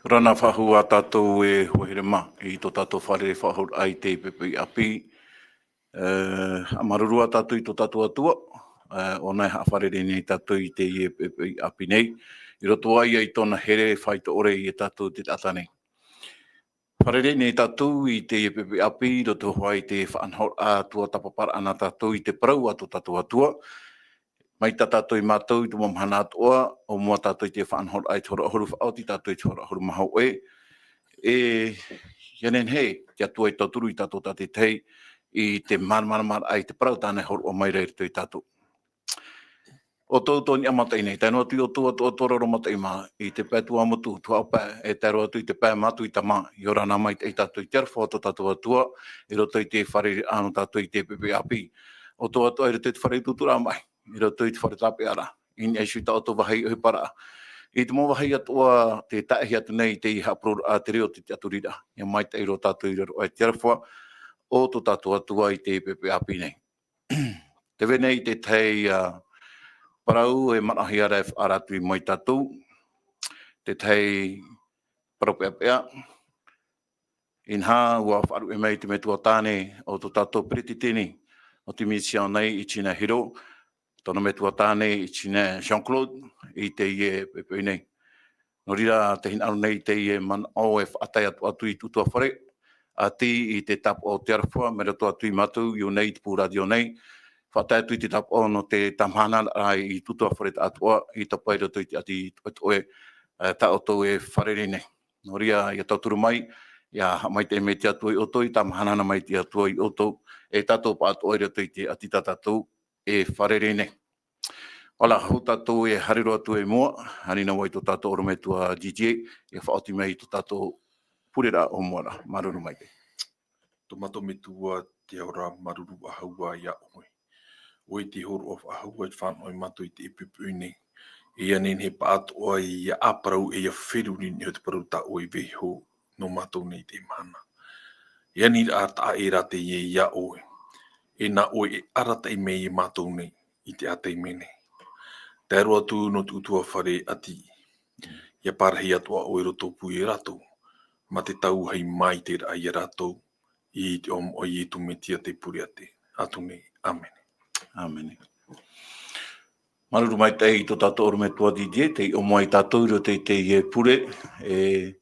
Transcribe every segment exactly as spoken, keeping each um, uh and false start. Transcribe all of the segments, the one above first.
Ora na faʻahou ā tātou e hoa here mā, i tō tātou fārerei faʻahou raʻa i te poʻipoʻi ʻāpī. E, haʻamāuruuru ā tātou i tō tātou Atua, e, ʻōna e haʻafārerei nei tātou i teie poʻipoʻi ʻāpī nei. I roto aʻe i tōna here faito ʻore ia tātou te taʻata nei. Fārerei nei tātou i teie poʻipoʻi ʻāpī, i roto hoʻi i te faʻanahoraʻa tuatāpaparaʻa nā tātou i te parau a tō tātou Atua. Mai tā tātou i mātau i te mau mahana atoʻa, ʻo mua tātou i te faʻanahoraʻa i te hora ʻahuru, faʻaoti tātou i te hora ʻahuru mā hōʻē. E, ʻia nehenehe te Atua e tauturu ia tātou tātaʻitahi i te māramarama i te parau tāna e hōroʻa mai ra i roto ia tātou. ʻO tō tātou niʻa mataʻi nei, tae noa atu i tō tātou atoʻa tō raro mataʻi mā, i te pae tuamotu, tuhaʻa pae, e tae roa atu i te pae mātou i te mā, ʻia ora na maitaʻi tātou i te aroha o tō tātou Atua, i roto i te fārereiraʻa nō tātou i te poʻipoʻi ʻāpī. ʻO tō tātou i roto i te fare utuuturaʻa maʻi, i roto i te fare tāpeʻaraʻa, i niʻa iho i tā ʻoutou vāhi ʻohiparaʻa. I te mau vāhi atoʻa tē taʻahi atu nei i teie haʻapurororaʻa, te reo o te tiʻaturiraʻa. ʻIa maitaʻi roa tātou i raro aʻe i te aroha o tō tātou Atua i te poʻipoʻi ʻāpī nei. Tē vai nei te tahi, ā, parau e manaʻohia ra e faʻaara atu mai ia tātou. Te tahi parau peʻapeʻa. Inaha, ʻua faʻaruʻe mai te metua tāne o tō tātou peretiteni o te mission nei, Itinā Hiro, tōna metua tāne, Itinā Jean-Claude, i teie poʻipoʻi nei. Nō reira, tē hinaʻaro nei teie manaʻo e faʻatae atu, atu i te ʻutuāfare, ʻati i te tāpaʻo o te aroha, mai roto atu ia mātou i ʻō nei i te pū rātio nei, faʻatae atu i te tāpaʻo nō te tāmahanaraʻa i te ʻutuāfare tāʻātoʻa, i te pae i roto i te ʻati toʻetoʻe, ā, tā ʻoutou e fārerei nei. Nō reira, ʻia tauturu mai, ʻia haʻamaitaʻi mai te Atua ia ʻoutou, ʻia tāmāhana mai te Atua ia ʻoutou, e tātou pāʻātoʻa i roto i te ʻati tā tātou e fārerei nei. ʻOia, hou tātou e haere roa atu i mua, ani nā vau i tō tātou ʻorometua Didier, ʻia faʻaoti mai i tō tātou pureraʻa ʻōmuaraʻa. Māuruuru maitaʻi. Tō mātou Metua, te ao ra, māuruuru faʻahou ā ia ʻoe. ʻOe tē hōroʻa faʻahou ai te fānaʻo ia mātou i teie poʻipoʻi nei. E ʻia nehenehe pāʻātoʻa ʻia ʻāparau, e ʻia feruri i niʻa i te parau tā ʻoe e vaiiho nō mātou nei i teie mahana. E aniraʻa taʻa ʻē rā teie ia ʻoe. E nā ʻoe e arataʻi mai ia mātou nei i teie taime nei. Tae roa atu nō te ʻutuāfare ʻati, ʻia parahi atoʻa ʻoe i roto pū ia rātou, mā te tauahi maitaʻi ia rātou, i te iʻoa o Ietu Metia te Pure ʻĀpī atu nei. ʻĀmene. ʻĀmene. Māuruuru maitaʻi i tō tātou ʻorometua Didier, tei ʻōmua ia tātou i roto i teie pure, e,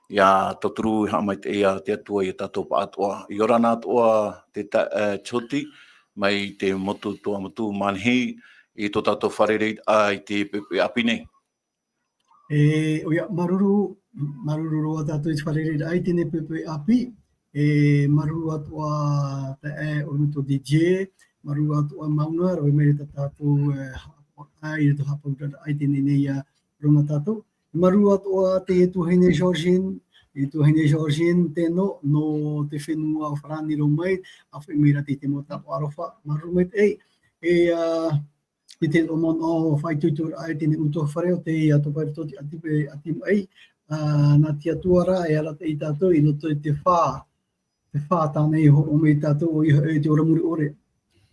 ʻia tauturu, ʻia haʻamaitaʻi ia te Atua ia tātou pāʻātoʻa. ʻIa ora na atoʻa te ta-, e, Tioti, mai te motu Tuamotu Manihi, i tō tātou fārereiraʻa i te poʻipoʻi ʻāpī nei. E, ʻoia, māuruuru, māuruuru roa tātou i te fārereiraʻa i teie poʻipoʻi ʻāpī. E, māuruuru atoʻa taeaʻe ʻorometua Didier, māuruuru atoʻa Mauna, rave maitaʻi tā tātou, e, haʻapaʻo i te haʻapaʻoraʻa i teie nei, ā, rave nā tātou. Māuruuru atoʻa te tuahine Georgine, e tuahine Georgine Teno, nō te fenua Farāni roa mai, ʻāfaʻi mai rātou i te mau tāpaʻo aroha, māuruuru maitaʻi. E, ā, i te mau manaʻo faʻaitoitoraʻa i teie ʻutuāfare o te, ā, topa i roto i te ʻati pe-, ʻati maʻi, ā, nā te Atua rā e arataʻi ia tātou i roto i te fā, te fā tāna i hōroʻa mai ia tātou, ʻoia hoʻi te ora mure ʻore.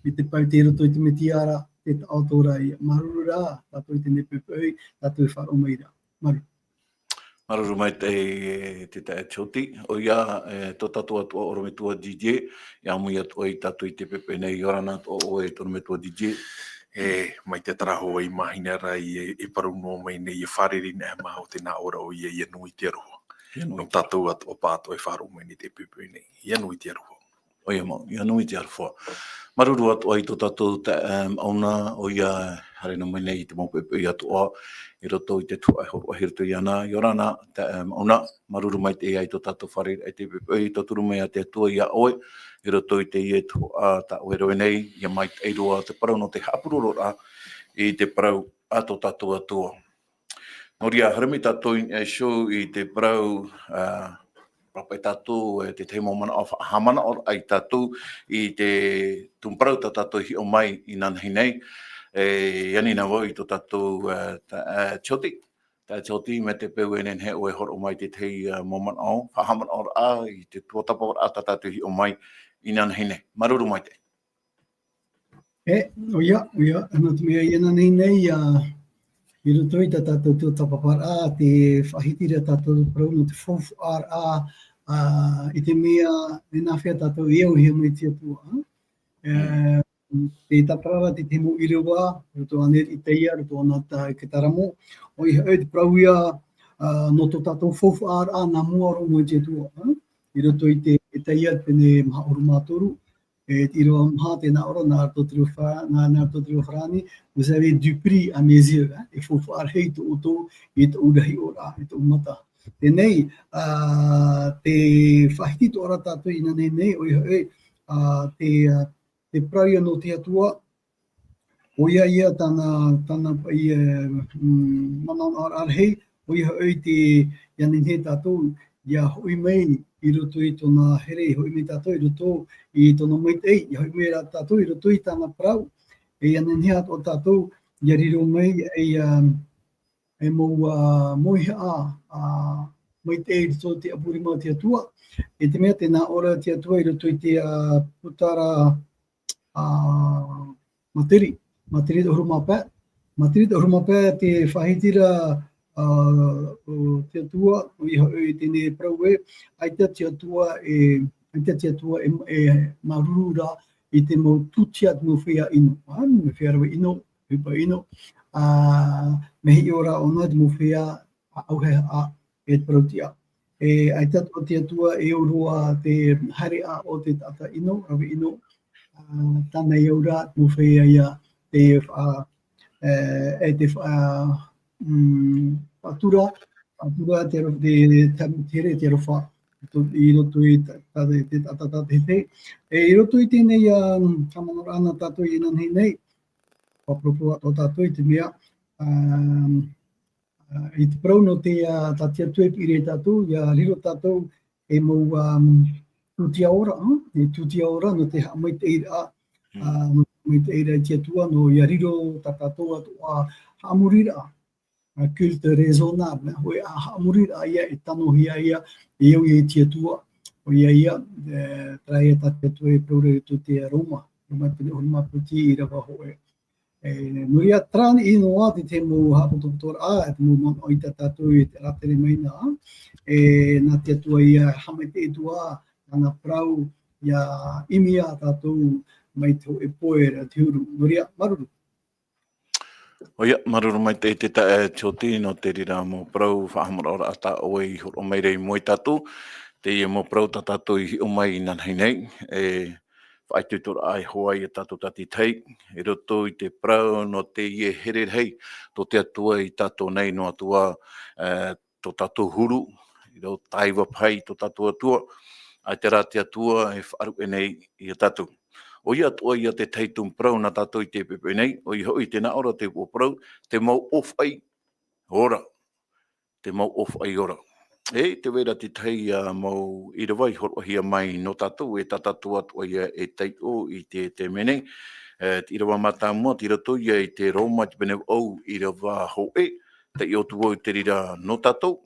Mai te pae i roto i te Metia ra, te taʻoto ra ia. Māuruuru rā, tātou i teie poʻipoʻi, tātou e faʻaroʻo mai ra. Māuruuru. Māuruuru maitaʻi, e, te taeaʻe Tioti. ʻOia, e, tō tātou atoʻa ʻorometua Didier, ʻia ʻāmui atoʻa ia tātou i te poʻipoʻi nei, ʻia ora na atoʻa ʻoe ʻorometua Didier. E, mai te taraho i mahina ra, e, e parau noa mai nei, e fārerei nei mā o te nā ʻō ra ʻoia, ʻia nui te aroha. ʻIa nui. Nō tātou atoʻa pāʻātoʻa e faʻaroʻo mai nei i te poʻipoʻi nei. ʻIa nui te aroha. ʻOia mau, ʻia nui te aroha. Māuruuru atoʻa i tō tātou ta-, em, ʻauna, ʻoia, haere noa mai nei i te mau poʻipoʻi atoʻa, i roto i te tuhaʻa e hōroʻahia i roto iāna, ʻia ora na, ta-, em, ʻauna, māuruuru maitaʻi i tō tātou fārereiraʻa i te poʻipoʻi, tauturu mai ia te Atua ia ʻoe, i roto i teie tuhaʻa tā ʻoe e rave nei, ʻia maitaʻi roa te parau nō te haʻapurororaʻa i te parau a tō tātou Atua. Nō reira, haere mai tātou i niʻa iho i te parau, ā, parau paʻi tātou, e, te tahi mau manaʻo faʻahaʻamanaʻoraʻa ia tātou i te tumu parau tā tātou i hiʻo mai inanahi nei. E, ani na vau i tō tātou, e, ta-, e, Tioti. Taeaʻe Tioti, mai te peu e nehenehe ʻoe e hōroʻa mai i te tahi, e, mau manaʻo faʻahaʻamanaʻoraʻa i te tuatāpaparaʻa tā tātou i hiʻo mai inanahi nei. Māuruuru maitaʻi. E, ʻoia, ʻoia, nō te mea inanahi nei, ā, i roto i tā tātou tuatāpaparaʻa, te faʻahiti ra tātou parau nō te faufaʻaraʻa, ā, i te mea, e nāfea tātou e auhia mai te Atua, ā? E, te tāpara ra te, te mau ʻīrava, roto ānei i Isaia, roto ānei i te Taramo, ʻoia hoʻi te parau ia, ā, nō tō tātou faufaʻaraʻa nā mua roa mai te Atua, ā? I roto i te, Isaia pene maha ʻahuru mā toru, e, te ʻīrava maha, tē nā ʻō ra, nā roto te reo Fa-, nā, nā roto te reo Farāni, vous avez du prix à mes yeux, ā? E faufaʻa rahi tō ʻoutou, i tōʻu rahi ʻōraʻa, i tōʻu mata. Teie nei, ā, te faʻahiti atoʻa ra tātou inānahi nei, ʻoia hoʻi, ā, te, ā, te parau ia nō te Atua, ʻoia ia tāna, tāna, ia, mm, manaʻo rahi, ʻoia hoʻi te, ʻia nehenehe tātou, ʻia hoʻi mai i roto i tōna here, hoʻi mai tātou i roto i tōna maitaʻi, ʻia hoʻi mai rā tātou i roto i tāna parau, e ʻia nehenehe atoʻa tātou, ʻia riro mai, e ʻia, e mau, ā, mauihaʻa, ā, maitaʻi i roto i te ʻāpurima o te Atua. E te mea tē nā ʻō ra te Atua i roto i te, ā, puta ra, ā, Materi, Materi te ʻahuru mā pae. Materi te ʻahuru mā pae te faʻahiti ra, ā, o te Atua, ʻoia hoʻi teie nei e parau ē, ʻaita te Atua e, ʻaita te Atua e, e māuruuru ra i te mau tūtia, te mau feiā ʻino. Ā, mau feiā rave ʻino, ʻohipa ʻino, ā, mea hiʻo ra ʻōna te mau feiā ʻauhehea e te parau-tiʻa. E, ʻaita atoʻa te Atua e au roa te haereʻa o te taʻata ʻino, rave ʻino, ā, tāna e au ra, mau feiā ia te faʻa-, e, e te faʻa-, mm, faʻatura, faʻatura te aro-, te, te, te here, te aroha, to-, i roto i ta-, ta-, te, te taʻata tātaʻitahi. E, i roto i teie nei, ā, haʻamanaʻo ra na tātou inānahi nei, faʻaroʻo atoʻa tātou i te mea, ā, ā, i te parau nō te, ā, tā te Atua e piʻi ra ia tātou, ʻia riro tātou e mau, ā, tūtia ora, ā, e tūtia ora nō te haʻamaitaʻiraʻa, ā, nō te haʻamaitaʻiraʻa i te Atua, nō ʻia riro tā tātou atoʻa haʻamoriraʻa, ā, culte raisonnable, ā, hōʻē ā haʻamoriraʻa ia e tanohia ia, e au ia i te Atua, ʻoia ia, e, terā ia tā te Atua e parau ra i roto i te Roma, Roma pene ʻahuru mā piti ʻīrava hōʻē. E, nō reira, terā noa te, te mau haʻapotopotoraʻa, e te mau manaʻo i tā tātou i te rātere mai na, e, nā te Atua ʻia haʻamaitaʻi atoʻa, nāna parau, ʻia ʻimi ia tātou mai te hōʻē poe ra te huru. Nō reira, māuruuru. ʻOia, māuruuru maitaʻi te taeaʻe Tioti nō te reira mau parau faʻahaʻamanaʻoraʻa tā ʻoe i hōroʻa mai ra i mua ia tātou, teie mau parau tā tātou i hiʻo mai inānahi nei, e, faʻaitoitoraʻa e hoa ia tātou tātaʻitahi, i roto i te parau nō teie here rahi, tō te Atua ia tātou nei noa atu ā, e, tō tātou huru, i rau taiva paha i tō tātou Atua, ʻaita rā te Atua e faʻaruʻe nei ia tātou. ʻOia atoʻa ia te tahi tumu parau nā tātou i teie poʻipoʻi nei, ʻoia hoʻi tē nā ʻō ra te upoʻo parau, te mau ʻōfaʻi ora. Te mau ʻōfaʻi ora. E, tē vai ra te tahi, ā, mau ʻīrava i hōroʻahia mai nō tātou, e tā tātou atoʻa ia e taiʻo i te, te mea nei. E, te ʻīrava mātāmua, tei roto ia i te Roma, te pene vaʻu, ʻīrava hōʻē, taiʻo atu vau i te reira nō tātou.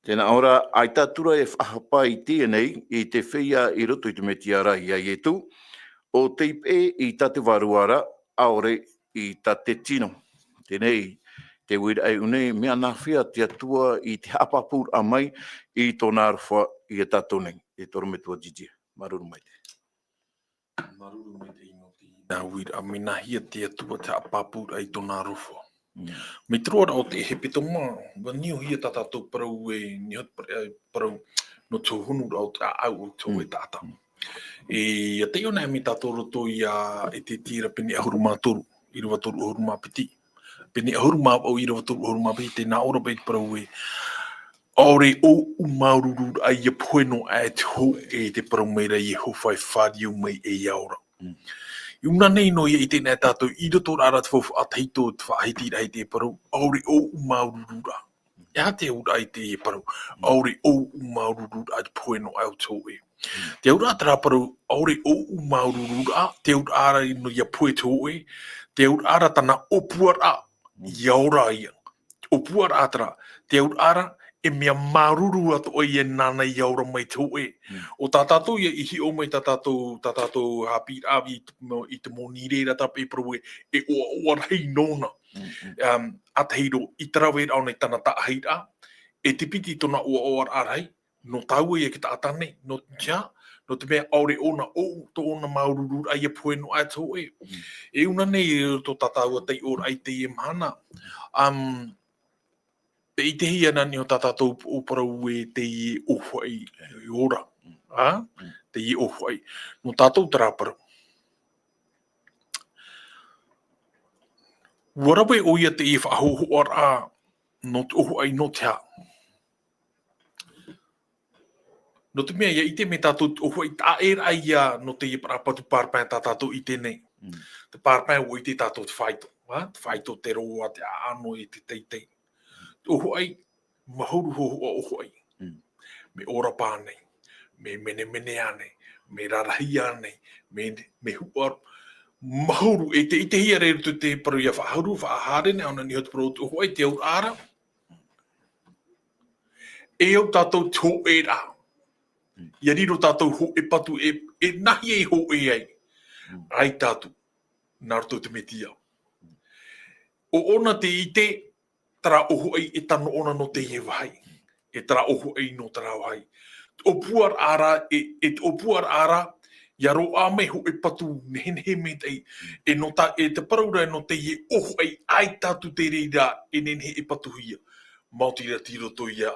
Tē nā ʻō ra, ʻaita atu ra e faʻahapa i teie nei, i te feiā i roto i te Mesia ra ia Ietu, ʻo tei peʻe i tā te Vārua ra, ʻaore i tā te tino. Teie nei, te uiraʻa i ʻō nei, mea nāfea te Atua i te haʻapāpūraʻa mai i tōna aroha ia tātou nei, e te ʻorometua Didier. Māuruuru maitaʻi. Māuruuru maitaʻi nō te, nā uiraʻa, mea nāhea te Atua te haʻapāpūraʻa i tōna aroha. Mm. Mai te roaraʻa o te hepetoma, ʻua niuhia tā tātou parau e, niuhia te parau, e, parau nō te hōhonuraʻa o te ʻāʻau o te hōʻē taʻata. Mm. E, ʻia taiʻo anaʻe mai tātou i roto ia Ezekiela pene ʻahuru mā toru, ʻīrava toru ʻahuru mā piti. Pene ʻahuru mā vaʻu, ʻīrava toru ʻahuru mā piti, tē nā ʻō ra paʻi te parau ē, ʻaore ʻoʻu māuruururaʻa ʻia pohe noa aʻe te hōʻē, tē parau mai ra Iehova e fāriu mai e ʻia ora. Mm. I ʻō nei noa ʻia ʻite anaʻe tātou, i roto rā ra te faufaʻa tahito, te faʻahitiraʻa i te parau, ʻaore ʻoʻu māuruururaʻa. E aha te auraʻa i teie parau, ʻaore ʻoʻu māuruururaʻa ʻia pohe noa aʻe te hōʻē. Mm. Te auraʻa terā parau, ʻaore ʻoʻu māuruururaʻa, te auraʻa ra noa ʻia pohe te hōʻē, te auraʻa ra tāna ʻōpuaraʻa, Mm. ʻia ora ia. ʻŌpuaraʻa terā, te auraʻa ra, e mea māuruuru atoʻa ia nāna ʻia ora mai te hōʻē. Mm. ʻO tā tātou ia i hiʻo mai tā tātou, tā tātou haʻapiʻiraʻa i te, i te moni reira tāpaʻo e parau ē, e ʻoaʻoa rahi nōna. Mm, mm. Um, ʻa tahi roa, i te raveraʻa o nei tāna taʻahiraʻa, e te piti tōna ʻoaʻoaraʻa rahi, nō tāua ia te taʻata nei, nō te aha, nō te mea ʻaore ʻōna ʻoʻu, tō ʻōna māuruururaʻa ia pohe noa atu hoʻi. Mm. E ʻūna nei i roto tā tāua taiʻoraʻa i teie mahana. Um, tē ʻitehia na niʻa tā tātou ʻōparau e teie ʻōfaʻi, e ora. Mm. Ā? Mm. Teie ʻōfaʻi. Nō tātou terā parau. ʻUa rave ʻoia teie faʻahōhoʻaraʻa nō te ʻōfaʻi nō te aha. Nō te mea ia ʻite mai tātou te ʻōfaʻi taʻa ʻē ra ia nō teie parapatu parpaing tā tātou i ʻite nei. Mm. Te parpaing ʻua ʻite tātou te faito, ā? Te faito, te roa, te ʻaʻano e te teitei. Te ʻōfaʻi, mahuru hōhoʻa ʻōfaʻi. Mm. Mea ora pānei, mea menemene ānei, mea rarahi ānei, mea, mea huʻa, mahuru, e tē ʻitehia ra i roto i te parau ia faʻahuru, faʻahaere nei, ʻaore na niʻa iho te parau o te ʻōfaʻi, te auraʻa ra. E au tātou te hōʻē ra. Mm. ʻIa riro tātou hōʻē patu, e, e nāhea e hōʻē ai. Mm. ʻAita atu, nā roto i te Mesia. ʻO ʻōna tē ʻite, terā ʻōfaʻi e tano ʻōna nō teie vāhi. E terā ʻōfaʻi nō terā vāhi. Te ʻōpuaraʻa ra, e, e te ʻōpuaraʻa ra, ʻia roaʻa mai hōʻē patu nehenehe maitaʻi. E nō tā, e te parau ra nō teie ʻōfaʻi, ʻaita atu te reira e nehenehe e patuhia. Maoti rā tei roto ia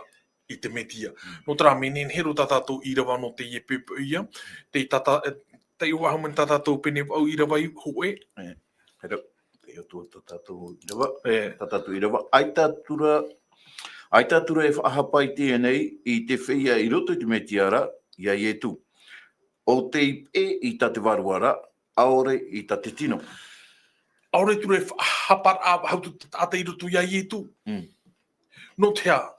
i te Mesia. Mm. Nō terā, mea nehenehe roa tā tātou ʻīrava nō teie poʻipoʻi ia. Te tata, e, taiʻo faʻahou mai tā tātou pene vaʻu ʻīrava i hōʻē. E, hei rā, taiʻo atu tā tātou ʻīrava. E. Tā tātou ʻīrava. ʻAita atu ra, ʻaita atu ra e faʻahapa i teie nei, i te feiā i roto i te Mesia ra, ia Ietu. ʻO tei peʻe i tā te vārua ra, ʻaore i tā te tino. ʻAore atu ra e faʻahaparaʻa faʻahou te taʻata i roto ia Ietu. Mm. Nō te aha?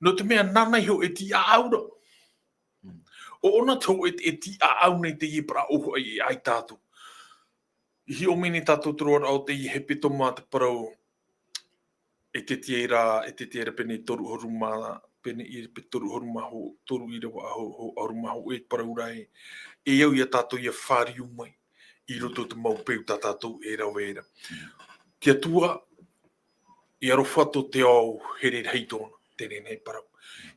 Nō te mea nāna iho e tīaʻau ra. Mm. ʻO ʻōna te hōʻē e tīaʻau nei teie parau ʻōfaʻi e ʻaita atu. I hiʻo mai nei tātou te roaraʻa o teie hepetoma te parau, Ezekiela, Ezekiela pene toru ʻahuru mā, pene i, pe toru ʻahuru mā hō-, toru ʻīrava ʻahu-, ʻahu-, ʻahuru mā hōʻē parau ra ē. E au ia tātou ʻia fāriu mai i roto i te mau peu tā tātou e rave ra. Te Atua, e aroha tō te ao here rahi tōna, te nehenehe parau.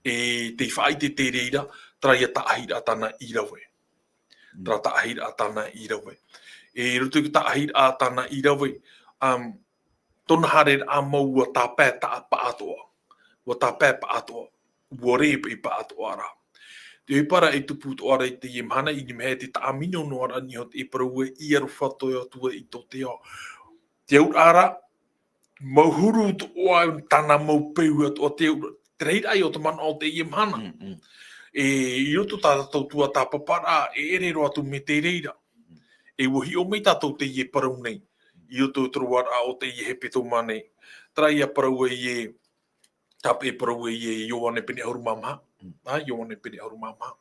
E tei faʻaʻite te reira, terā ia taʻahiraʻa tāna i rave. Mm. Terā taʻahiraʻa tāna i rave. E i roto i te taʻahiraʻa tāna i rave, um, tōna haereraʻa mau ʻua tāpae taʻa paʻatoʻa. ʻUa tāpae paʻatoʻa. ʻUa rē paʻi paʻatoʻa ra. Te ʻohipa ra e tupu atoʻa ra i teie mahana, i niʻa mai te tāʻamino noa ra niʻa iho te parau ē, e aroha tō te Atua i tō te ao. Te auraʻa ra, mau huru atoʻa tāna mau peu atoʻa te auraʻa, te reira ia o te manaʻo o teie mahana. Mm, mm. E, i roto tā tātou tuatāpaparaʻa, e ʻere roa atu mai te reira. E ʻua hiʻo mai tātou teie parau nei, i roto i te roaraʻa o teie hepetoma nei. Terā ia parau ē, tāpeʻa parau ē, Ioane pene ʻahuru mā maha. Mm. Ā, Ioane pene ʻahuru mā maha.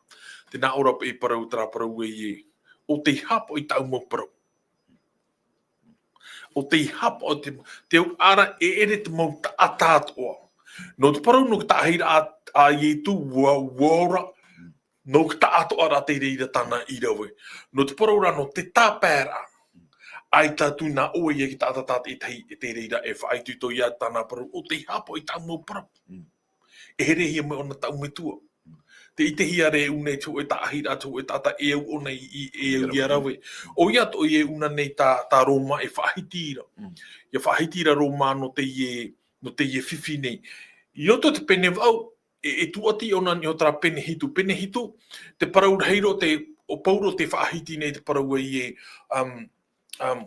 Tē nā ʻō ra paʻi parau, terā parau ē, ʻo tei haʻapaʻo i tāʻu mau parau. ʻO tei haʻapaʻo te, te auraʻa ra e ʻere te mau taʻata atoʻa. Nō te parau nō te taʻahiraʻa a Ietu ʻua, ʻua ora, nō te taʻatoʻaraʻa te reira tāna i rave. Nō te parau ra nō te tāpaeraʻa. ʻAita atu nā ʻoe ia te taʻata tātaʻitahi e te reira e faʻaitoito ia tāna parau, ʻo tei haʻapaʻo i tāʻu mau parau. Mm. E herehia mai ʻōna tāʻu metua. Tē ʻitehia ra e ʻūna i te hōʻē taʻahiraʻa, te hōʻē taʻata e au ʻōna i, i, e au ʻia rave. ʻOia atoʻa e ʻūna nei tā, tā Roma e faʻahiti ra. Mm. ʻIa faʻahiti ra Roma nō teie, nō teie fifi nei. I roto i te pene vaʻu, e, e tūʻati ʻōna i niʻa iho terā pene hitu. Pene hitu, te parau rahi roa te, ʻo Pauro tē faʻahiti nei te parau ē, um, um,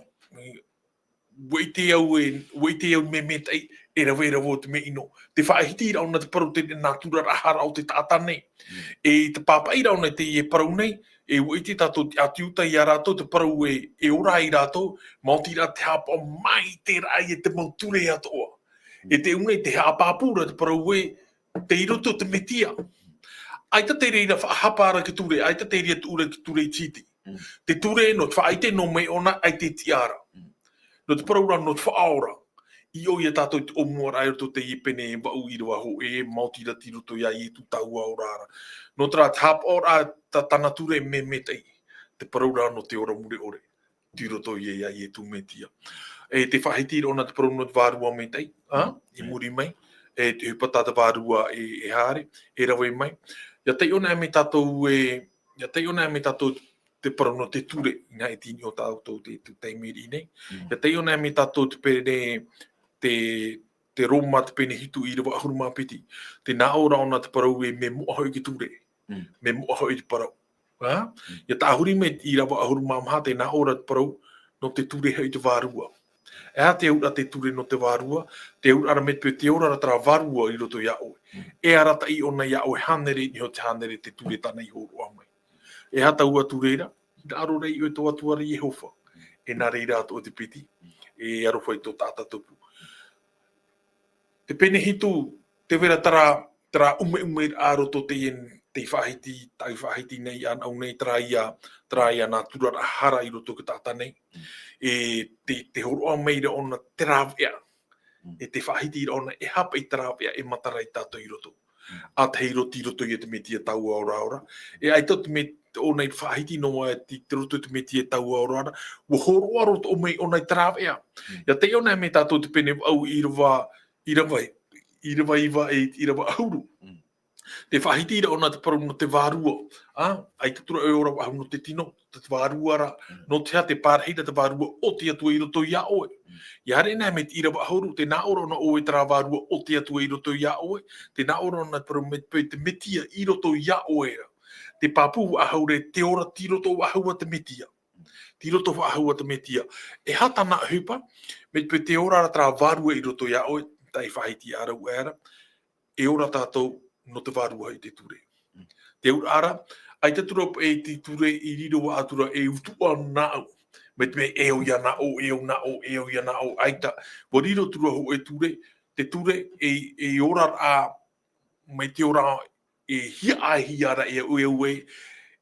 ʻua ʻite au e, ʻua ʻite au mea maitaʻi, e rave, e rave ʻo te mea ʻino. Tē faʻahiti ra ʻōna te parau te nātura rahi ra o te taʻata nei. Mm. E tē pāpaʻi ra ʻōna i teie parau nei, e ʻua ʻite tātou te ʻĀti Iuta ia rātou te parau ē, e ora ai rātou, maoti rā te haʻapaʻo mai te raʻi e te mau ture atoʻa. Mm. E te ʻūna i te haʻapāpū ra te parau ē, tei roto te Mesia. ʻAita te reira faʻahapa ra te ture, ʻaita te reira tuʻu ra te ture tītī. Mm. Te ture nō te faʻaʻite noa mai ʻōna, ʻaita e tiʻa ra. Mm. Nō te parau ra, nō te faʻaora. I ʻō ia tātou i te ʻōmuaraʻa i roto i teie pene vaʻu ʻīrava hōʻē, maoti rā tei roto ia Ietu taua ora ra. Nō terā te haʻapaʻoraʻa tā tāna ture mea maitaʻi. Te parau ra nō te ora mure ʻore. tei roto ia, ia Ietu Metia. E te faʻahiti ʻōna te parau nō te vārua maitaʻi, ā, i muri mai, e te ʻohipa tā te vārua e, e haere, e rave mai. Ia taiʻo anaʻe mai tātou e, ia taiʻo anaʻe mai tātou te parau nō te ture, i nā ʻiti i niʻa o tātou te, te taime i riʻi nei. Ia taiʻo anaʻe mai tātou te pene, te, te Roma te pene hitu ʻīrava ʻahuru mā piti. Tē nā ʻō ra ʻōna te parau e mea moʻa hoʻi te ture. Mea moʻa hoʻi te parau. Ā? Ia tāhuri mai ʻīrava ʻahuru mā maha, tē nā ʻō ra te parau, nō te ture hoʻi te vārua. E aha te auraʻa te ture nō te vārua, te auraʻa ra mai te peu tē ora ra terā vārua i roto iā ʻoe. E arataʻi ʻōna iā ʻoe hānere i niʻa i te hānere te ture tāna i hōroʻa mai. E aha taua ture ra, hinaʻaro ra iā ʻoe tō Atua ra Iehova. E nā reira atoʻa te piti, e aroha i tō taʻata tupu. Te pene hitu, tē vai ra terā, terā ʻumeʻume ra roto teie, tei faʻahiti, tei faʻahiti nei anaʻe nei terā ia, terā ia nā tura ra hara i roto i te taʻata nei. E te, te hōroʻa mai ra ʻōna te rāveʻa. E te faʻahiti ra ʻōna e hapaʻo i te rāveʻa e matara iā tātou i roto. ʻA tahi roto i roto ia te Metia taua ora ora. E ʻaita te Met-, ʻōna i faʻahiti noa i te, te roto i te Metia taua ora ora. ʻUa hōroʻa roto mai ʻōna i te rāveʻa. Ia taiʻo anaʻe mai tātou te pene vaʻu ʻīrava, ʻīrava, ʻīrava iva e ʻīrava ʻahuru. Tē faʻahiti ra ʻōna te parau nō te vārua. Ā, ʻaita atu ra e ora faʻahou nō te tino, te vārua ra, nō te aha tē parahi ra te vārua o te Atua i roto iā ʻoe. Ia haere anaʻe mai te ʻīrava ʻahuru, tē nā ʻō ra ʻōna ʻoe terā vārua o te Atua i roto iā ʻoe, tē nā ʻō ra ʻōna te parau mai te peu te Metia i roto iā ʻoe ra. Te pāpū faʻahou ra, tē ora tei roto faʻahou ā te Metia. Tei roto faʻahou ā te Metia. E aha tāna ʻohipa, mai te peu tē ora ra terā vārua i roto iā ʻoe, tei faʻahiti ā rāua ra, e ora tātou nō te vārua i te ture. Te auraʻa ra, ʻaita atu ra paʻi te ture i riro atu ra e utuʻa nāʻu. Mai te mea e au ia nāʻu, e au nāʻu, e au ia nāʻu, ʻaita. ʻUa riro atu ra hōʻē ture, te ture e, e ora ra, mai te ora e hiaʻai hia ra e au, e au e,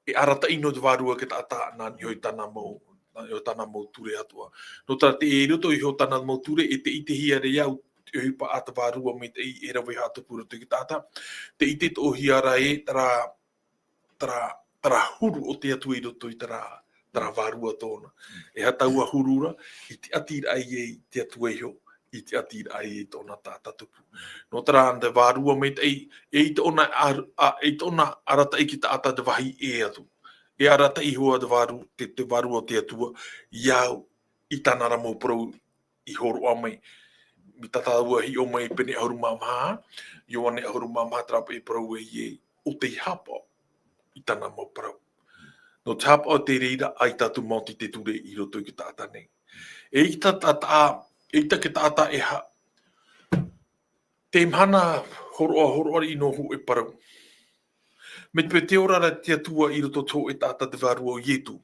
e arataʻi nō te vārua te taʻata nā niʻa i tāna mau, nā niʻa i tāna mau ture atoʻa. Nō terā tē roto iho tāna mau ture, e te ʻitehia ra iāʻu, te ʻohipa a te vārua maitaʻi e rave haʻatupu roto i te taʻata. Tē ʻite atoʻa hia ra e terā, terā, terā huru o te Atua i roto i terā, terā vārua tōna. E aha taua huru ra, i te ʻati ra ai e te Atua iho, i te ʻati ra ai e tōna taʻata tupu. Nō terā te vārua maitaʻi, e ʻaita ʻōna ar-, a, e ʻaita ʻōna arataʻi i te taʻata te vāhi ʻē atu. E arataʻi iho ā te vāru-, te, te vārua o te Atua, iāʻu, i tāna ra mau parau i hōroʻa mai. Mai tā tāua hiʻo mai pene ʻahuru mā maha, Ioane ʻahuru mā maha terā paʻi parau e ʻia, ʻo tei haʻapaʻo i tāna mau parau. Nō te haʻapaʻo te reira ʻaita atu maoti te ture i roto i te taʻata nei. E ʻaita te taʻata, e ʻaita te taʻata e ha-, te mahana hōroʻa, hōroʻa riʻi nō hōʻē parau. Mai te peu tē ora ra te Atua i roto i te hōʻē taʻata te vārua o Ietu.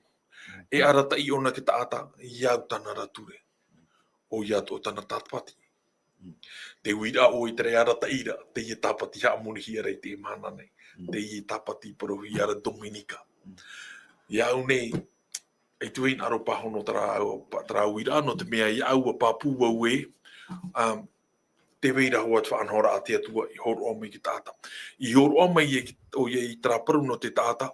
E arataʻi ʻōna te taʻata, iāʻu tāna ra ture. ʻOia atoʻa tāna tāpati. Te uiraʻa ʻoe terā e arataʻi ra, teie tāpati haʻamorihia ra i te mahana nei. Teie tāpati parauhia ra Dominika. Iāʻu nei, ʻaita vau e hinaʻaro pāhono terā, terā uiraʻa, nō te mea iāʻu ʻua pāpū vau e, um, tē vai ra hoʻi te faʻanahoraʻa a te Atua i hōroʻa mai i te taʻata. I hōroʻa mai e ki, ʻoia i terā parau nō te taʻata,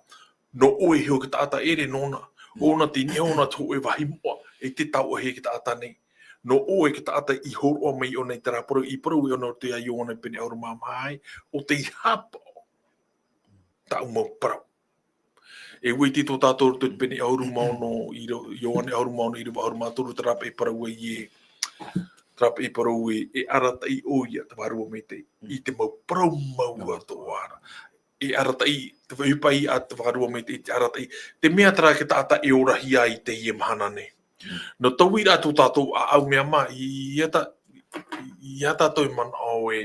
nō ʻoe iho te taʻata e ʻere nōna. ʻŌna te niʻa, ʻōna te hōʻē vāhi moʻa, e te taoʻa hia te taʻata nei. Nō ʻoe te taʻata i hōroʻa mai ʻōna i terā parau, i parau ʻōna i roto ia Ioane pene ʻahuru mā maha, ʻo tei haʻapaʻo tāʻu mau parau. E ʻua ʻite tō tātou roto i te pene ʻahuru mā ono i ro-, Ioane ʻahuru mā ono ʻīrava ʻahuru mā toru, terā paʻi parau e, terā paʻi parau e, e arataʻi ʻoia te Vārua Maitaʻi i te mau parau mau atoʻa ra. E arataʻi, te ʻohipa a te Vārua Maitaʻi, te arataʻi. Te mea terā te taʻata e orahia ai i teie mahana nei. Nō te uiraʻa tō tātou ʻāʻau mea mā, i, i ata, i ata tātou e manaʻo e,